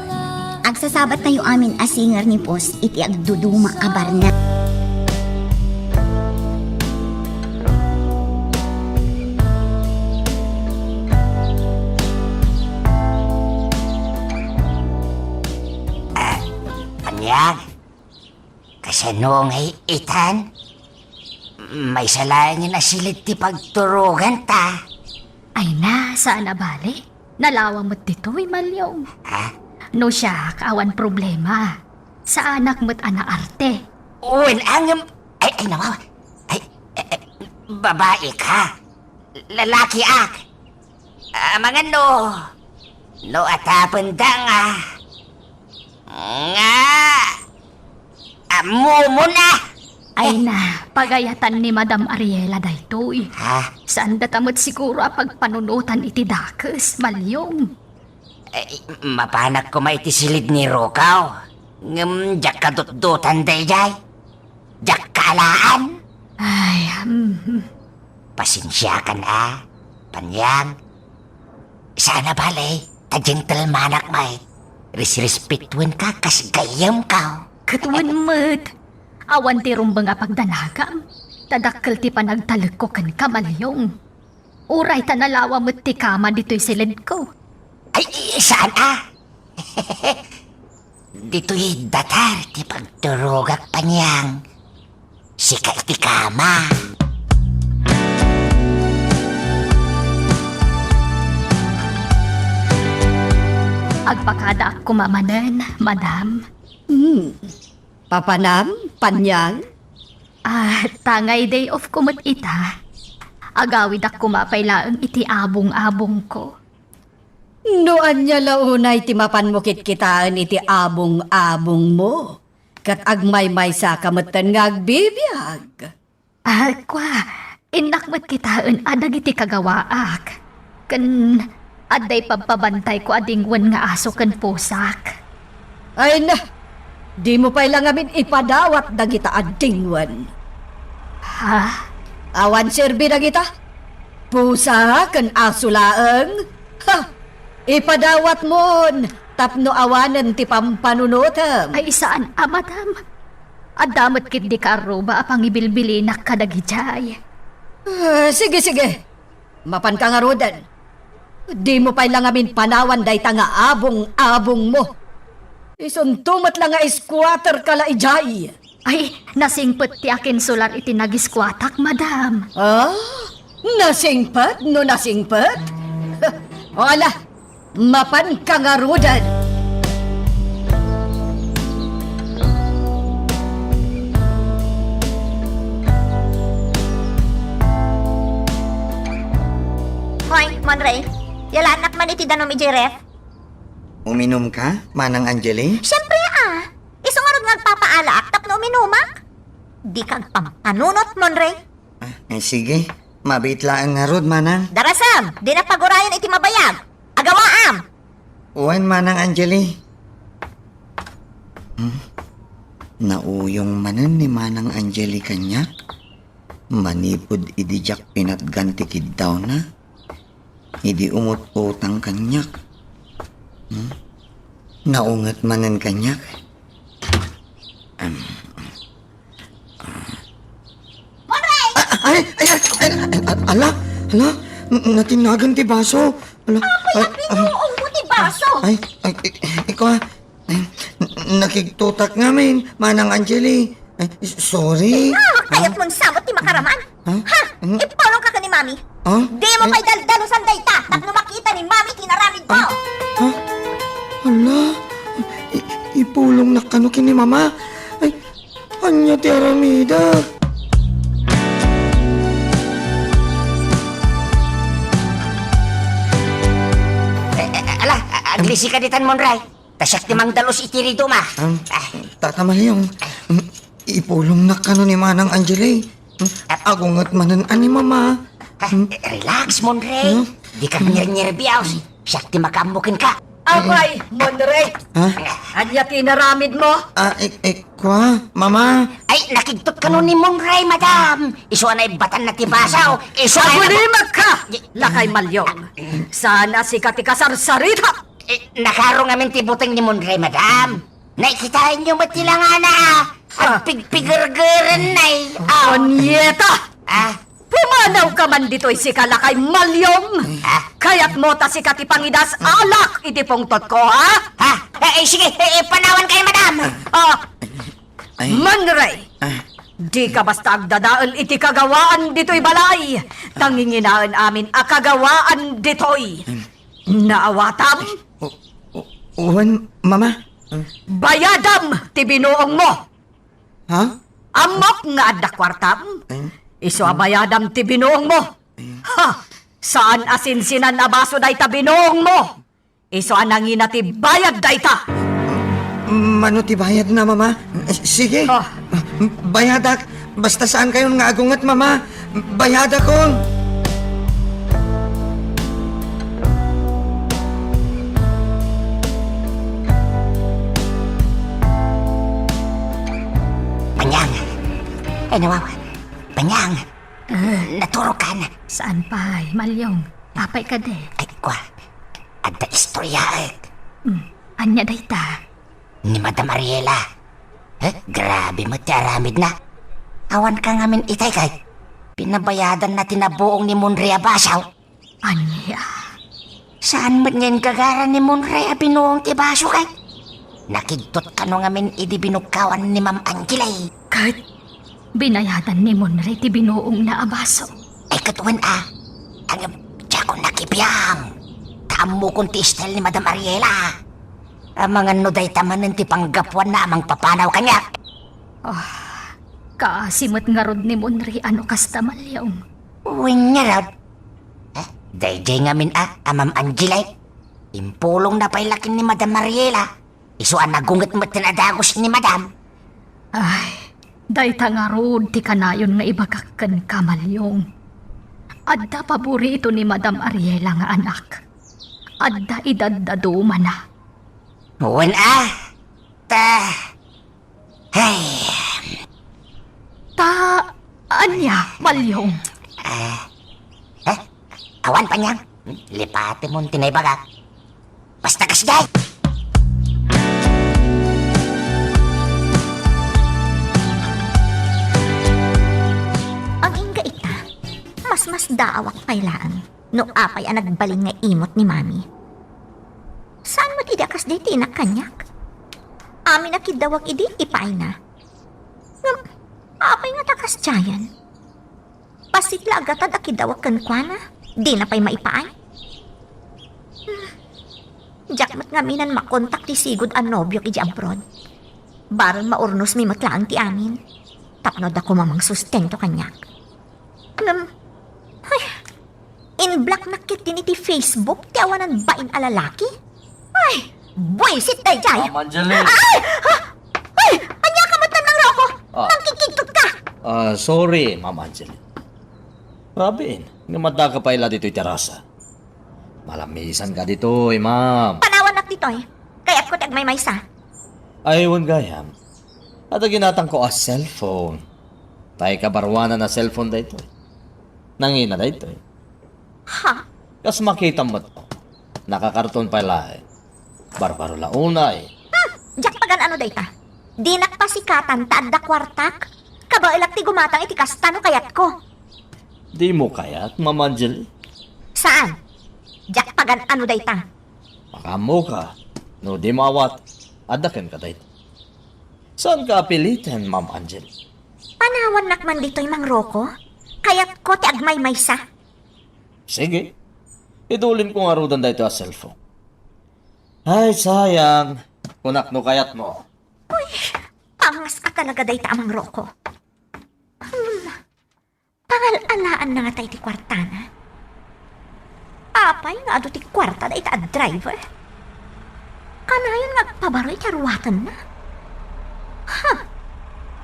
Agsasabat tayo amin a singer ni boss iti agduduma a barna. Ah, ania? Kasano ngay itan? Maysa laengen a silid ti pagturoganta. Ay na, saan a bale. Nalawa met ditoy, Malyong. Ha? No siak, awan problema. Saanak met a naarte. Wen, angem. Ay, ay, nawaw. Ay, Babaika? Lalakiak? Amangan no, no atapenda nga, nga, ah, mumuna. Ay na, pagayatan ni Madam Ariela daytoy. Ha? Saan data met siguro a pagpanunotan iti dakes, Malyong? Eh, mapanak koma iti silid ni Rokaw. Ngem diak kadutdotan daydiay. Diak kaalaan. Ay, hmm. Pasensiakan a, Panyang. Saan a bale, ta gentlemanak met. Resrespetuenka kas gayyemko. Ket wen met, awan ti rumbeng a pagdanagam, ta dakkel ti panagtalekko kenka, Malyong. Uray ta nalawa met ti kama ditoy siledko. Ay, i-, saan a? Ditoy datar ti pagturogak, Panyang. Sika iti kama. Agpakadaak koma manen, Madam. Hmm. Papanam, Panyang? Ah, tangay day off ko met ita. Agawidak koma pay laeng iti abong-abongko. No ania la unay ti mapanmo kitkitaen iti abong-abongmo, ket agmaymaysa ka metten nga agbibiag. Ah, kwa, innak met kitaen a dagiti kagawaak. Ken adday pabpabantayko a dingwen nga aso ken pusak. Ay na, dimo pay la ngamin ipadawat dagita a dingwen. Ha? Awan serbi dagita? Pusa ken aso laeng? Ha! Ipadawatmon tapno awanen ti pampanunotem. Ay, saan a, Madam. Adda met ketdi kaarruba a pangibilbilinak kadagidiay. Ah, sige, sige. Mapanka ngaruden. Dimo pay la ngamin panawan dayta nga abong-abongmo. Isunto met la nga squatter ka la idiay. Ay, nasingpet ti akinsular iti nagiskuatak, Madam. Ah? Nasingpet no nasingpet? O ala, mapanka ngaruden. Hoy, Monray, yalaannak man iti danum idiay ref? Uminumka, Manang Angeli? Siempre a! Isu ngarud nga agpapaalaak tapno uminumak. Dika agpampanunot, Monray. Ah, eh, sige. Mabiit laeng ngarud, Manang. Darasem, dinak pagurayen iti mabayag. Agawaam! Wen, Manang Angeli. Hmm? Nauyong manen ni Manang Angeli kaniak manipud idi diak pinatgan ti kiddawna. Idi umut-utang kaniak. Hmm? Naunget manen kaniak. Am, ah. Monray! Ah, ay, ay, ay, ay, ay, ala, ala, n-, natinnagan ti baso. Ala, apay, ay, apay, ah. Binuong mo ti baso? Ay, ay, ay, ikaw, ah. Ay, n-, nakigtutak ngamin, Manang Angeli. Ay, s-, sorry. Ah, kayat mong samot ti makaraman? Ha? Ha? Hmm? Ipulong ka ken ni Mami. Ha? Di mo pay daldalusan dayta, tapno makita ni Mami ti inaramid mo. Ay, ha? Hala, i-, ipulongnak kano ken ni Mama. Ay, ania ti aramida? Eh, eh, ala, a-, aglisi ka ditan, Monray. Ta siak ti mangdalus iti riduma. Ah, ah. Tata Malyong, mm, ipulongnak kano ni Manang Angeli. Mm, agunget manen a ni Mama. Ah, mm. Eh, relax, Monray. Hmm? Dika nernerbiaw. Siak ti makaammo kenka. Apay, Monray. Ha? Ania ti inaramid mo? Ah, ik-, ik-, kwa, Mama. Ay, nakigtot kano ni Monray, Madam. Isu a naibbatanna ti baso. Isu a... Agulimagka, lakay Malyong. Saan a sika ti kasarsarita. Eh, nakaro ngamin ti buteng ni Monray, Madam. Nakitaenyo met ti langana, ah. Ah. Agpigpigergerennay. Ah. Punyeta! Ah. Pumanawka man ditoy sika, lakay Malyong. Ah. Kayatmo ta sika ti pangidasalak iti pungtotko, ha? Ha? Eh, eh, sige, eh, eh, panawankayo, Madam. Ah. Ay. Monray, ah, dika basta agdadael iti kagawaan ditoy balay. Tanginginaen amin a kagawaan ditoy. Hmm. Naawatam? O, o, wen, Mama. Bayadam ti binuongmo. Ha? Ammok nga adda kuartam. Eh? Isu a bayadam ti binuongmo. Ha! Saan a sinsinan a baso dayta binuongmo. Isu a nangina ti bayad dayta. Mano ti bayadna, Mama? Sige. Ah. Bayadak. Basta saankayon nga agunget, Mama. Bayadakon. Panyang. Ay, nawaw. Panyang. Ah. Naturog kan. Saan pay, Malyong? Apay kadi? Ay, kwa. Adda istoryaek. Hmm. Ania dayta? Ni Madam Ariela. Eh, grabe met ti aramidna. Awan ka ngamin itay kay. Pinabayadanna ti nabuong ni Monre a baso. Ania? Saan met nga ingagara ni Monre a binuong ti baso kay? Nakigtot kano ngamin idi binugkawan ni Ma'am Angela, eh. Ket binayadan ni Monre ti binuongna a baso. Ay, ket wen a. Ngem, diakon nakibiang. Ta ammokon ti style ni Madam Ariela. Amangan no dayta manen ti panggapuanna a mangpapanaw kaniak. Ah, kaasi met ngarud ni Monre a no kasta, Malyong. Wen ngarud. Eh, daydiay ngamin a, a Ma'am Angela. Impulongna pay la ken ni Madam Ariela. Isu a nagunget met ti nadagus ni Madam. Ay, dayta ngarud ti kanayon nga ibagak kenka, Malyong. Adda paborito ni Madam Ariela nga anak. Adda idadadumana. Wen a. Ta. Ay. Ta, ania, Malyong? Eh, eh, awan, Panyang. Lipatemon ti naibagak. Basta kasdiay! Agingga ita, masmasdaawak pay laeng no apay a nagbalin nga imot ni Mami. Saan met idi a kasdiay ti inak kaniak? Amin a kiddawak idi ipaayna. Ngem, apay nga ta kasdiayen? Bassit la a gatad a kiddawak kenkuana, dina pay maipaay. Hmm. Diak met ngamin a makontak ti sigud a nobiok idiay abroad. Bareng maurnosmi met laeng ti amin. Tapno adda koma mangsustento kaniak. Ngem, ay, in-blocknak ketdin iti Facebook ti awanan bain a lalaki. Ay, buisit daydiay! Ma'am Angelique! Ay! Ha? Ay! Ania ka met, Manroko? Ah. Nangkikigtot ka! Ah, sorry, Ma'am Angelique. Rabin, nga madaka pay la ditoy terasa. Malamisan ka ditoy, ma'am. Panawannak ditoy. Kayatko ti agmaymaysa. Ay, wen gayam. Adda ginatangko a cellphone. Tay kabaruanan a cellphone daytoy. Nangina daytoy. Ha? Kas makitam met. Nakakarton pay laeng. Barbaro la unay. Hmm, diak pagan-ano dayta. Dinak pasikatan ta adda kuartak. Kabaelak ti gumatang iti kasta no kayatko. Dimo kayat, Ma'am Angelique? Saan? Diak pagan-ano dayta. Makaammoka. No dimo awat, adda kenka dayta. Saanka a piliten, Ma'am Angelique. Panawannak man ditoy, Manroko. Kayatko ti agmaymaysa. Sige. Idulinko ngaruden daytoy a cellphone. Ay, sayang. Kunak no kayatmo. Uy, pangas a talaga dayta a Manroko. Hmm. Pangal-alaanna ngata iti kuartana? Apay nga adu ti kuarta dayta a driver? Kanayon nga agpabaro iti aruatenna? Ha!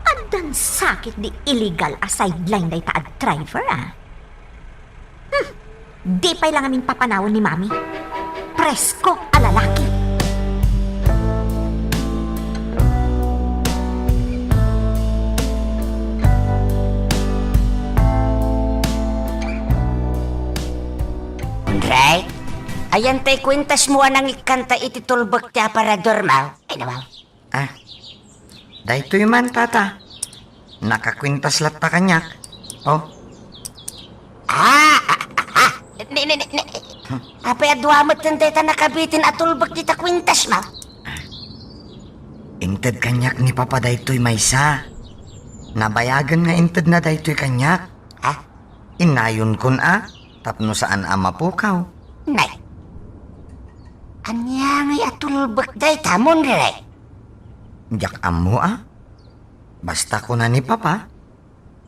Addan sakit di illegal a sideline dayta a driver, ah. Hmm. Di pay la ngamin papanawen ni Mami. Presko a lalaki. Unray, ayan tay kuentasmo a nangikkanta iti tulbek ti aparadormo. Ay, nawaw. Ah, daytoy man, tata. Nakakuentas latta kaniak. Oh. Ah, ah, ah, ah. Ni, ni, ni, ni. Hmm. Apay a dua met dayta nakabitin a tulbek dita kuentasmo? Inted kaniak ni Papa daytoy maysa. Nabayagen nga intedna daytoy kaniak. Ha? Innayonkon a, tapno saan a mapukaw. Nay. Ania ngay a tulbek dayta, Monre? Diak ammo a. Basta kuna ni Papa,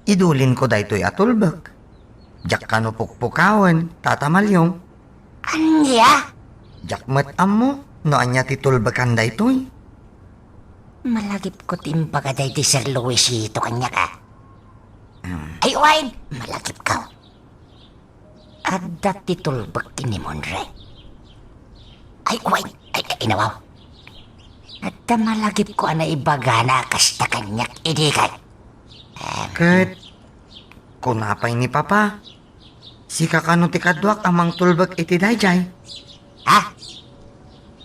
Idulinko daytoy a tulbek. Diak kano pukpukawen, Tata Maliong. Ania? Diak met ammo no ania ti tulbekan daytoy. Malagipko ti imbaga daydi Sir Luisito kaniak, a. Hmm. Ay, wen, malagipko. Adda ti tulbek ken ni Monre. Ay, wen, ay, ay, inawaw. Adda malagipko a naibagana a kasta kaniak idi kay. Em, ket kuna pay ni Papa, sika kano ti kaduak a mangtulbek iti daydiay? Ha?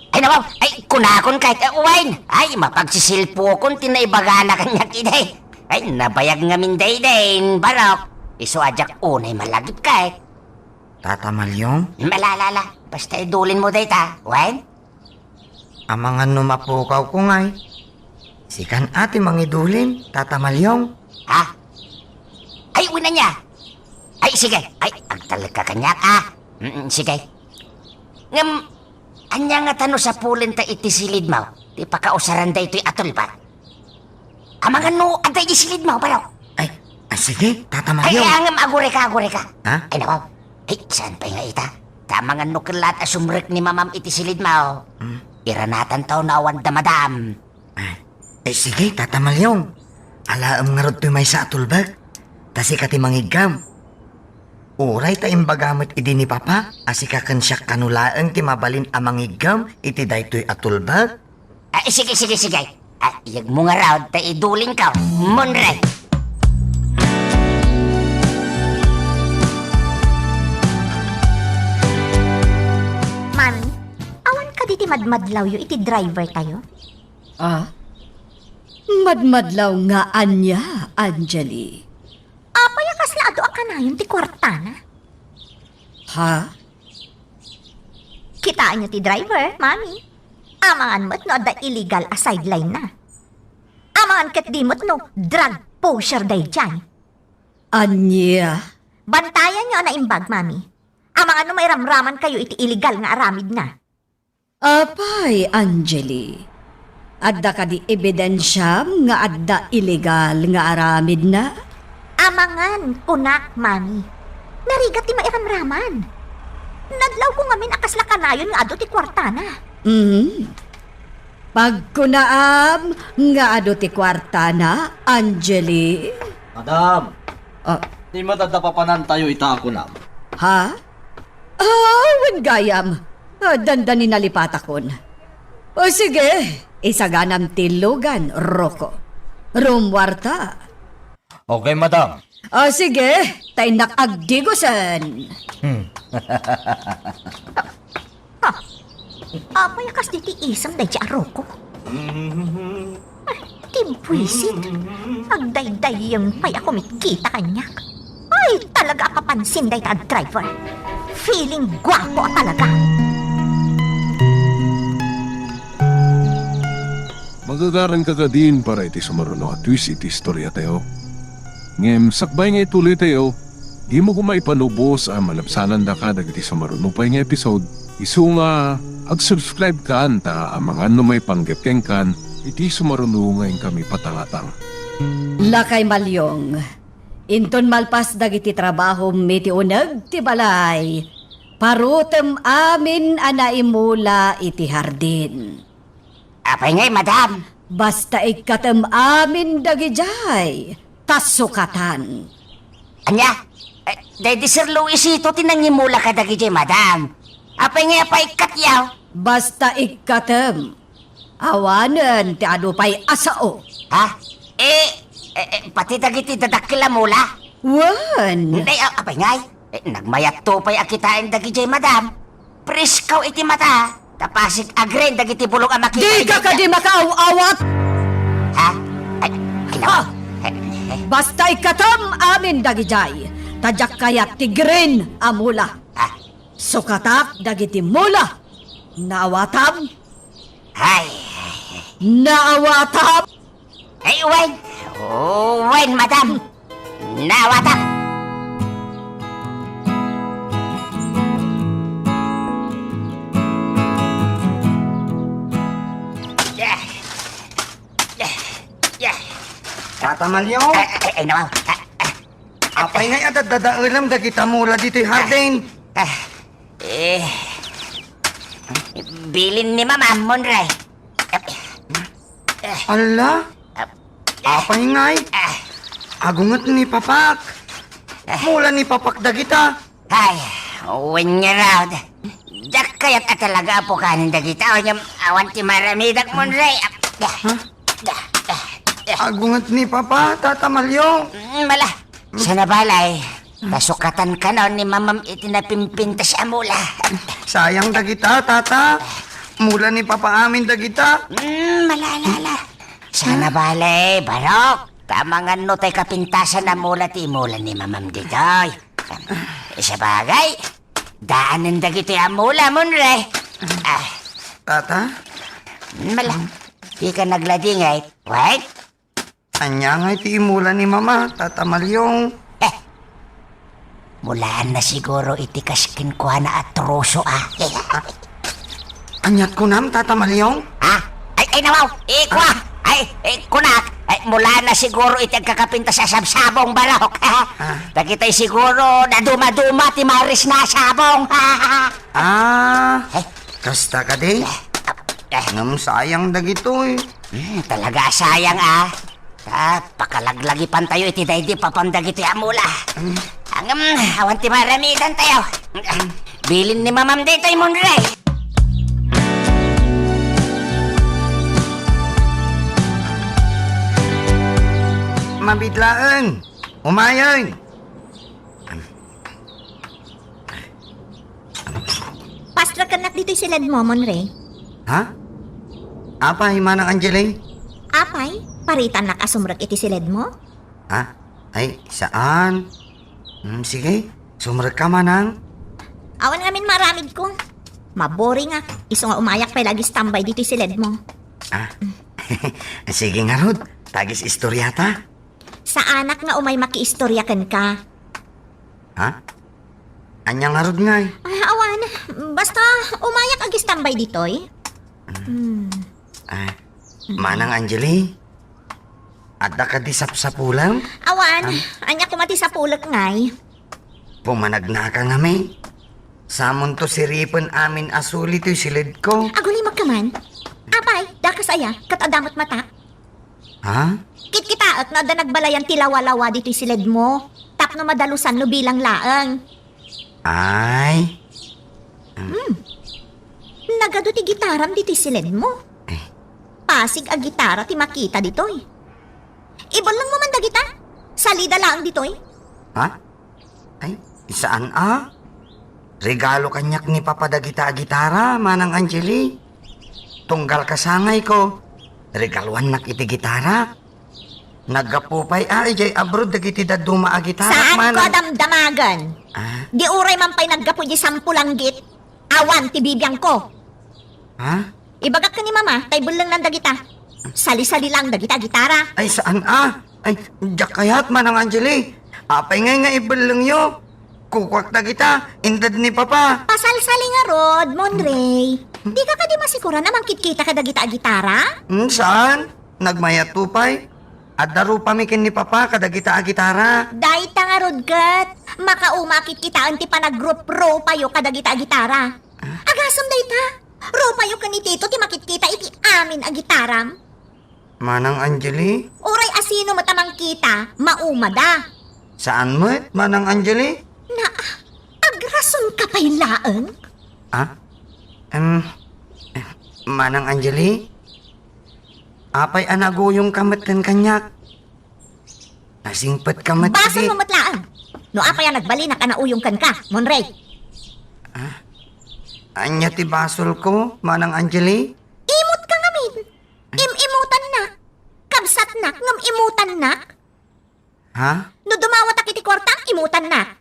Ay, nawaw, ay, kunakon kay, eh, wen, ay, mapagsisilpokon ti naibagana kaniak idi. Ay, nabayag ngamin daydi, barok. Isu a diak unay malagip kay. Tata Maliong? Ala, ala, ala, basta idulinmo dayta, wen? Amangan no mapukawko ngay. Sikan a ti mangidulin, Tata Maliong. Ha? Ay, wen ania? Ay, sige. Ay, agtalekka kaniak, a. Mm, sige. Ngem, ania ngata no sapulenta iti silidmo ti pakausaran daytoy a tulbek? Amangan no adda idi silidmo, barok. Ay, ah, sige, Tata Ay, Maliong. Ay, ngem, agurayka, agurayka. Ha? Ay, nawaw. Ay, saan pay nga ita? Ta amangan no ket laat a sumrek ni Mamam iti silidmo. Hmm. Iranatanto no awan da Madam. Ah, eh, sige, Tata Maliong. Alaem ngarud toy maysa a tulbek. Ta sika ti mangiggem. Uray ta imbaga met idi ni Papa a sika ken siak kano laeng ti mabalin a mangiggem iti daytoy a tulbek. Ah, sige, sige, sige. Ah, iyegmo ngarud ta idulinko, Monre. Mami, awan kadi ti madmadlawyo iti driver tayo? Ah? Madmadlaw nga ania, Angeli? Apay a kasla adu a kanayon ti kuartana? Ha? Kitaenyo ti driver, Mami. Amangan met no adda illegal a sideline na. Amangan ket di met no drug pusher daydiay. Ania? Bantayanyo a naimbag, Mami. Amangan no mairamramankayo iti illegal nga aramidna. Apay, Angeli, adda kadi ebidensiam nga adda illegal nga aramidna? Amangan, kunak, Mami. Narigat ti mairamraman. Nadlawko ngamin a kasla kanayon nga adu ti kuartana. Mhm. Pagkunaam nga adu ti kuartana, Angeli? Madam, ah, di met adda papanantayo ita a kunam. Ha? Ah, wen gayam. Ah, dandani nalipatakon. O sige, isaganam ti lugan, Rocco. Rummuarta. Okay, madam. O sige, ta innak agdigosen. Hmm. Ha? Apay a kas diti isem daydi a Rocco? Ay, ti buisit. Agdaydayyem pay a kumitkita kaniak. Ay, talaga a kapansin dayta a driver. Feeling guapo a talaga. Magagaranka kadin para iti sumaruno a twist iti istoriatayo. Ngem sakbay nga ituloytayo, dimo koma ipanubos a malabsanandaka dagiti sumaruno pay nga episode, isu nga ag-subscribe kan ta amangan no maipanggep kenkan iti sumaruno nga inkami patangatang. Lakay Maliong, inton malpas dagiti trabahom iti uneg ti balay, parutem amin a naimula iti hardin. Apay ngay, madam? Basta ikkatem amin dagidiay, ta sukatan. Ania? Eh, daydi Sir Luisito ti nangimula kadagidiay, madam. Apay ngay a paikkatyo? Basta ikkatem. Awanen ti adu pay a sao. Ha? Eh, eh, eh, pati dagiti dadakkel a mula? Wen. Nay, a-, apay ngay? Eh, nagmayatto pay a kitaen dagidiay, madam. Presko iti mata, ta pasig a green dagiti bulong a makita. Dika kadi makaaw-awat! Ha? Ay, ay, nawa. Ah! Eh, eh. Basta ikkatem amin dagidiay, ta diak kayat ti green a mula. Ah. Sukatak dagiti mula. Naawatam? Ay, ay, ay. Naawatam? Ay, wen. Oh, wen, madam. Naawatam. Yeah. Yeah. Yeah. Tata Maliong? Ay, ay, ay, nawaw. Ah, ah. Apay ngay a daddadaelam dagita mula ditoy hardin? Ah, eh, bilin ni Mama, Monre. Alla? Ah, apay ngay? Ah, agunget ni Papak. Mula ni Papak dagita. Ay, wen ngarud. Diak kayat a talaga a pukanen dagita, ngem awan ti maaramidak, Monre. Ah, ah, ah, ah. Agunget ni Papa, Tata Malyong. Mm, mala. Sana balay. Tasukatanka ni Mamam iti napimpintas a mula. Sayang dagita, Tata. Mula ni Papa amin dagita. Mm, mala, ala, ala. Sana balay, Barok. Tama nga no tay kapintasan a mula ti mula ni Mamam ditoy. Sabagay, daanen dagitoy a mula, Monre. Ah. Tata? Mala, di ka nagladingay. Wait. Ania ngay ti imula ni Mama, Tata Malyong? Eh, mulaan na siguro iti kas kenkuana a troso, ah. Aniat kunam, Tata Malyong? Ha? Ay, ay, nawaw! Ikua! Ah. Ay, eh, kunak! Ay, mula na siguro iti agkakapintas a sabsabong, Barok. Ah. Dagitay siguro nadumaduma ti maris na sabong. Ah, eh, kasta kadi? Eh, eh. Ngem sayang dagitoy. Hmm, talaga sayang, ah. Ah, pakalaglagipan tayo iti daydi papam dagitoy a mula. Mm. Ngem, awan ti maaramidan tayo. Bilin ni Mamam ditoy, Monre. Mabitlaen. Umayen. Pasrekennak ditoy siledmo, Monre. Ha? Apay, Manang Angeli? Apay, paritannak a sumrek iti siledmo? Ha? Ay, saan. Hmm, sige, sumrekka, Manang. Awan ngamin maaramidko. Maboringak, isu nga umayak pay la agistambay ditoy siledmo. Ah. Sige ngarud, ta agis-istoriata. Saanak nga umay makiistorya kenka. Ha? Ania ngarud ngay? Ah, awan. Basta, umayak agistambay ditoy. Hmm. Ah, Manang Angeli, adda kadi sapsapulem? Awan. Ah? Ania koma ti sapulek ngay? Pumanagnaka ngamin. Samonto siripen amin a suli toy siledko. Agulimekka man. Apay, dakas aya, ket adda met mata? Ha? Kitkitaek no adda nagbalayan ti lawalawa ditoy siledmo, tapno madalusan no bilang laeng. Ay. Hmm. Nagadu ti gitaram ditoy siledmo. Eh. Pasig a gitara ti makita ditoy. Ibellengmo man dagita. Salida laeng ditoy. Ha? Ay, saan a? Regalo kaniak ni Papa dagita a gitara, Manang Angeli. Tunggal kasangayko, regaluannak iti gitara. Naggapu pay a idiay abroad dagiti dadduma a gitara, Manang. Saanko a damdamagen. Ah? Di uray man pay naggapu idiay Sampulanggit, awan ti bibiangko. Ha? Ibagak ken ni Mama, ta ibellengnan dagita. Sali-sali laeng dagita a gitara. Ay, saan a? Ay, diak kayat, Manang Angeli. Apay ngay nga ibellengyo? Kukuak dagita, inted ni Papa. Pasalsali ngarud, Monrey. Dika kadi masikuran a mangkitkita kadagita a gitara? Hmm, saan? Nagmayat to pay. Adda rupami ken ni Papa kadagita a gitara. Dayta ngarud ket, makauma a kitkitaen ti panagrup-rupayo kadagita a gitara. Ah? Agasem dayta. Rupayo ken ni Tito ti makitkita iti amin a gitaram. Manang Angeli? Uray asino met a mangkita, maumada. Saan met, Manang Angeli? Na, agrasonka pay laeng? Ah? Em, eh, Manang Angeli? Apay a naguyongka met ken kaniak? Nasingpetka met. Basol mo met laeng. No apay a nagbalinak a nauyong kenka, Monrey? Ah? Ania ti basolko, Manang Angeli? Imutka ngamin. Im-imutannak. Kabsatnak ngem imutannak. Ha? No dumawatak iti kuartam, imutannak.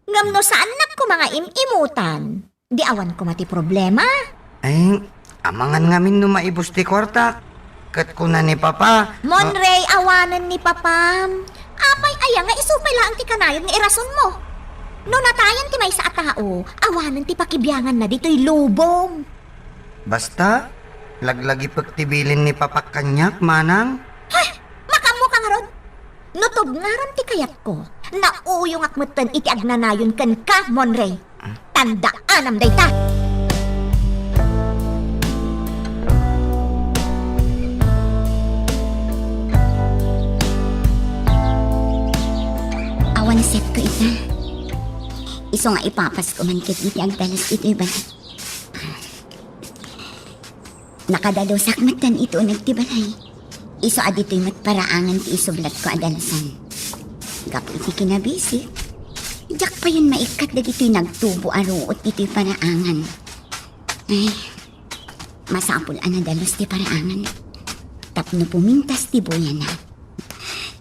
Ngem no saannak koma nga im-imutan, di awan koma ti problema. Ay, amangan ngamin no maibus ti kuartak. Ket kuna ni Papa, Monrey, awanen ni Papam. Apay aya nga isu pay laeng ti kanayon nga irasonmo? No natayan ti maysa a tao, awanen ti pakibianganna ditoy lubong. Basta, laglagipek ti bilin ni Papak kaniak, Manang. Hay! Makaammoka ngarud! No tubngaram ti kayatko, Nauyongak metten iti agnanayon kenka, Monrey. Tandaanam dayta. Awan setko ita. Isu nga ipapasko man ket iti agdalas itoy balay. Nakadalusak metten iti uneg ti balay. Isu a ditoy met paraangan ti isublatko a dalasan. Gapu iti kinabisik, diak payen maikkat dagitoy nagtubo a ruot ditoy paraangan. Ay, masapul a nadalus ti paraangan. Tapno pumintas ti buyana.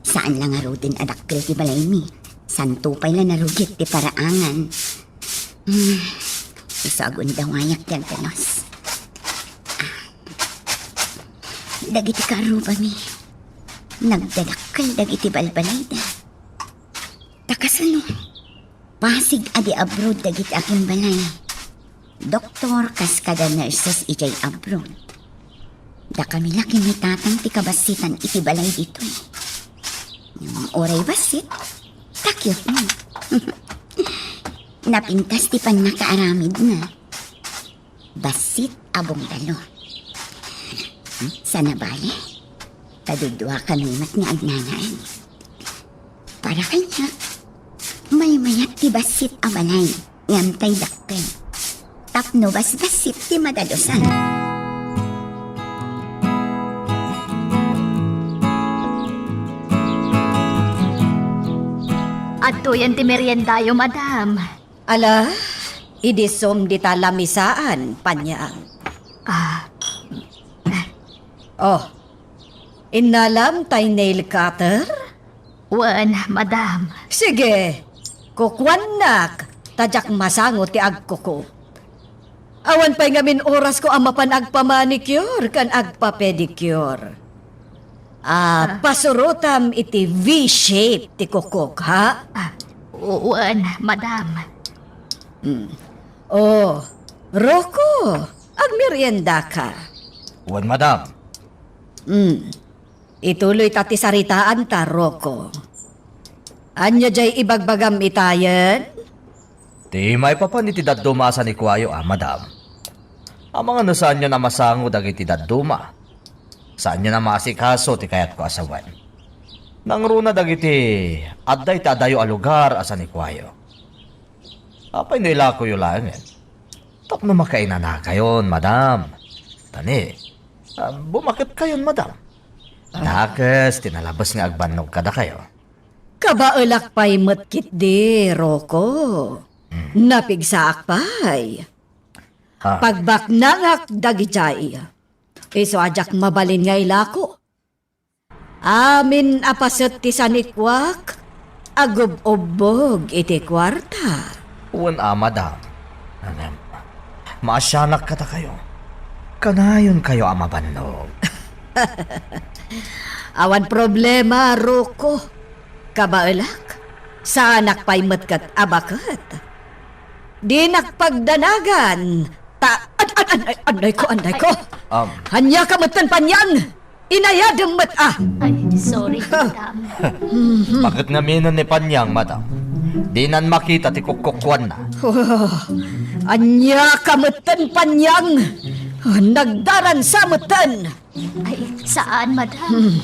Saan la ngaruden a dakkel ti balaymi. Santo pay la narugit ti paraangan. Hmm, isu a gundawayak ti agdalas. Ah. Dagiti karrubami, nagdadakkel dagiti balbalayda. Ta kasano? Pasig a di abroad dagiti agimbalay. Doktor kas kada nurses idiay abroad. Dakami la ken ni Tatang ti kabassitan iti balay ditoy. Ngem uray bassit, ta cute mi. Napintas ti pannakaaramidna. Bassit a bungdalo. Hmm, sana bale? Ta duduakami met nga agnanayon. Para kaniak, maymayat ti bassit a balay nga amtay dakkel. Tapno basbassit ti madalusan. Adtoyen ti meriendayo, madam. Ala, idisum dita lamisaan, Panyang. Ah. Oh, innalam tay nail cutter? Wen, madam. Sige, kukuannak, ta diak masango ti agkukup. Awan pay ngamin orasko a mapan agpamanicure ken agpapedicure. Ah, ah, pasurotam iti V-shape ti kukok, ha? Ah, wen, madam. Mm. Oh, Rocco, agmeriendaka. Wen, madam. Mm. Ituloy ta ti saritaanta, Rocco. Ania jay ibagbagam itayen? Ti maipapan iti dadduma a sanikuayo, a, madam. Amangan no saanyon a masango dagiti dadduma. Saanyon a maasikaso ti kayatko a sawen. Nangruna dagiti adda iti adayo a lugar a sanikuayo. Apay no ilakoyo laengen? Tapno makainanakayon, madam. Tani, ah, bumaketkayon, madam. Dakes ti nalabes nga agbannog kadakayo. Kabaelak pay met ketdi, Rocco. Hmm. Napigsaak pay. Ah. Pagbaknangak dagijay. Isu a diak mabalin nga ilako. Amin a paset ti sanikuak, agub-ubbog iti kuarta. Wen a, madam. Ngem, maasianak kadakayo. Kanayonkayo a mabannog. Awan problema, Rocco. Kabaelak, saanak pay met ket a baket. Dinak pagdanagan, ta, an-, an-, an-, ay, annayko, annayko. Um. Ania ka metten, Panyang? Inayadem met, ah. Ay, sorry, madam. Baket ngamin ni Panyang, madam? Dinan makita ti kukkukuanna. Oh, ania ka metten, Panyang? Nagdaransa metten. Ay, saan, madam? Hmm.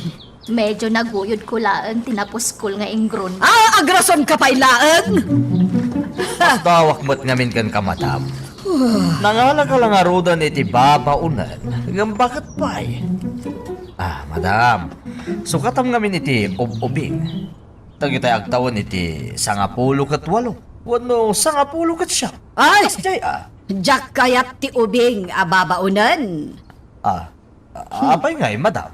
Medyo naguyodko laeng ti napuskol nga ingron. Ah, agrasonka pay laeng? Masdawak met ngamin kenka, madam. Nangalaka la ngaruden iti babaonen, ngem baket pay? Ah, madam, sukatam ngamin iti ub-ubing. Dagitay agtawen iti sangapulo ket walo wenno sangapulo ket siam. Ay! Kasdiay, ah. Diak kayat ti ubing a babaonen. Ah, A-, apay ngay, madam?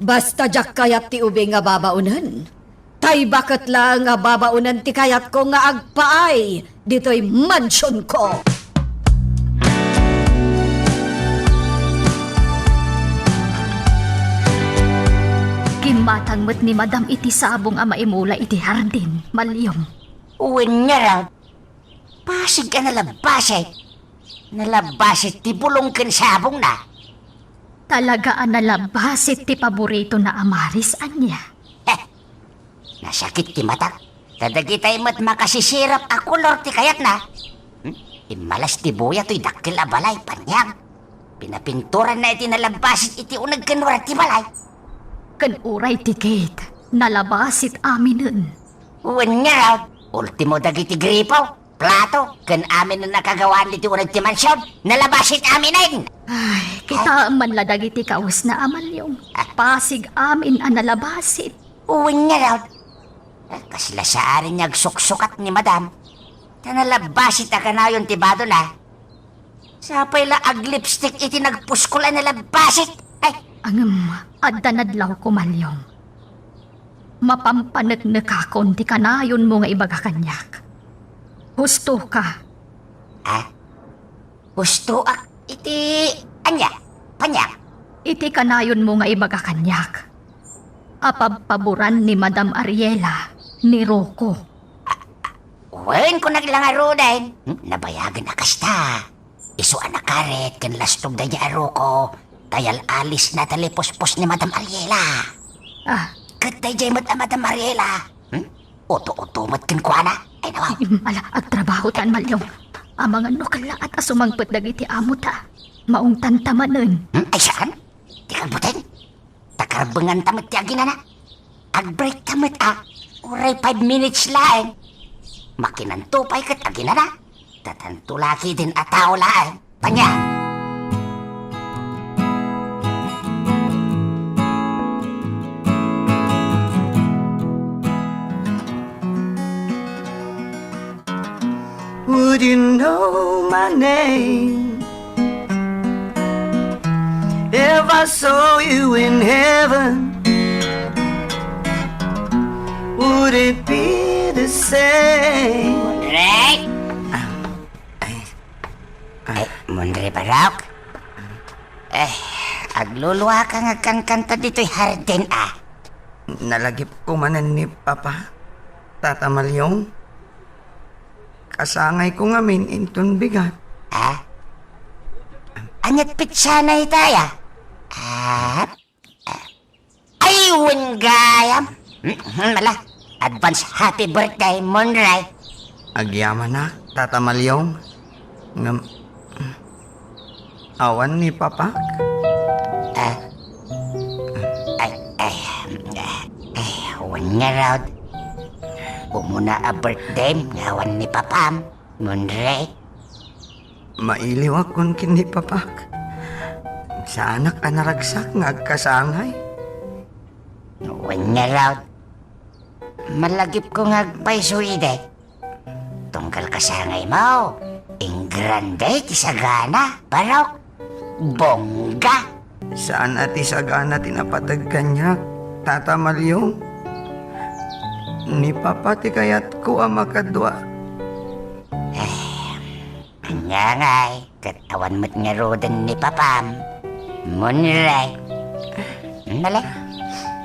Basta diak kayat ti ubing nga babaonen. Tay baket laeng nga babaonen ti kayatko nga agpaay ditoy mansionko. Kimmatang met ni Madam iti sabong a maimula iti hardin, Maliom. Wen ngarud, pasig a nalabasit. Nalabasit ti bulong ken sabongna. Talaga a nalabasit ti paboritona a Maris, ania? Heh! Nasakit ti matak. Ta dagitay met makasisirap a kolor ti kayatna. Hmm? Immalas ti Buya toy dakkel a balay, Panyang. Pinapinturanna iti nalabbasit iti uneg ken wara ti balay. Ken uray ti gate, nalabasit aminen. Wen ngarud, ultimo dagiti gripo, plato, ken aminen a kagawaan iti uneg ti mansion, nalabasit aminen. Ay, kitaem man la dagiti kawesna, Amaliong. Ah. Pasig amin a nalabasit. Wen ngarud, kasla saan nga agsuksukat ni Madam. Ta nalabbasit a kanayon ti badona. Sapay la aglipstick iti nagpuskol a nalabbasit. Ay! Ngem, adda nadlawko, Maliong. Mapampaneknekakon ti kanayonmo nga ibaga kaniak. Hustoka. Ah? Hustoak iti ania? Panyang? Iti kanayonmo nga ibaga kaniak a pabpaboran ni Madam Ariela ni Rocco. Wen, kunana la ngaruden. Hmm, nabayagen a kasta. Isu a nakarit ken lastog daydiay a Rocco, ta yal-alisna ti lipuspos ni Madam Ariela. Ah. Ket daydiay met a Madam Ariela. Hmm? Uto-uto met kenkuana. Ay, nawaw. Ala, agtrabahotan, Maliong. Amangan no kallaat a sumangpet dagiti amota. Maungtanta manen. Hmm? Ay, saan? Ti kalbuten? Ta karbenganta met ti aginana. Ag-break ta met, a. Uray five minutes laeng. Makinanto pay ket aginana. Ta tanto la ketdin a tao laeng. Panyang. Would you know my name? If I saw you in heaven, would it be the same? Monre? Ah, ay, ah. Ay, Monre, Barok? Eh, agluluaka nga agkankanta ditoy hardin, a. Nalagipko manen ni Papa, Tata Maliong. Kasangayko ngamin inton bigat. Ah? Ania't petsana itay, a? Ah? Ah. Ay, wen gayam. Hmm, hmm, ala, advance happy birthday, Monre. Agyamanak, Tata Maliong. Ngem, awan ni Papak? Ah. Ay, ay, ay, wen ngarud. Umuna a birthday nga awan ni Papam, Monre. Mailiwakon ken ni Papak. Saanak a naragsak nga agkasangay. Wen ngarud. Malagipko nga agpayso idi. Tunggal kasangaymo, ingrande ti sagana, Barok. Bongga! Saan a ti sagana ti napateg kaniak, Tata Maliong. Ni Papa ti kayatko a makadua. Eh, ania ngay, ket awan met ngaruden ni Papam. Monre. Nala,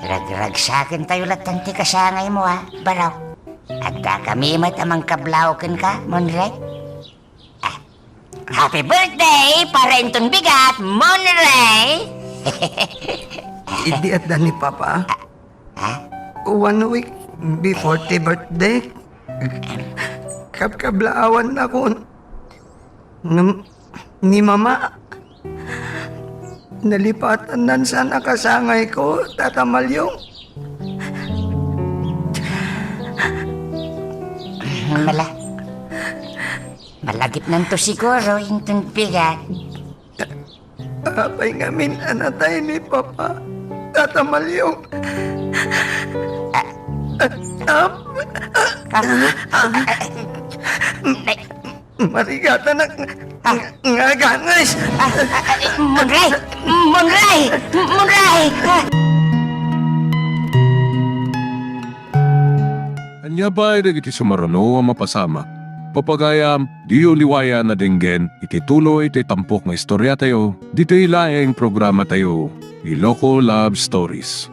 ragragsakentayo latta ti kasangaymo, a, Barok. Addakami met a mangkablao kenka, Monre. Ah, happy birthday para inton bigat, Monre! Idi adda ni Papa. Ah? One week before ti birthday, kabkablaawan nakon. Ngem ni Mama, nalipatannan saan a kasangayko, Tata Maliong. Mala. Malagipnanto siguro inton bigat. Apay ngamin a natay ni Papa, Tata Maliong? Ah. Ah, ah, ah, ah, ah, ah, Marigatanak nga aganges. Ah, ah, ah, Monre! Monre! Monre! Ah! Ania pay dagiti sumaruno a mapasamak? Papagayam, diyo liwayan a denggen iti tuloy ti tampok nga istoriatayo, ditoy laeng programatayo, Iloko Love Stories.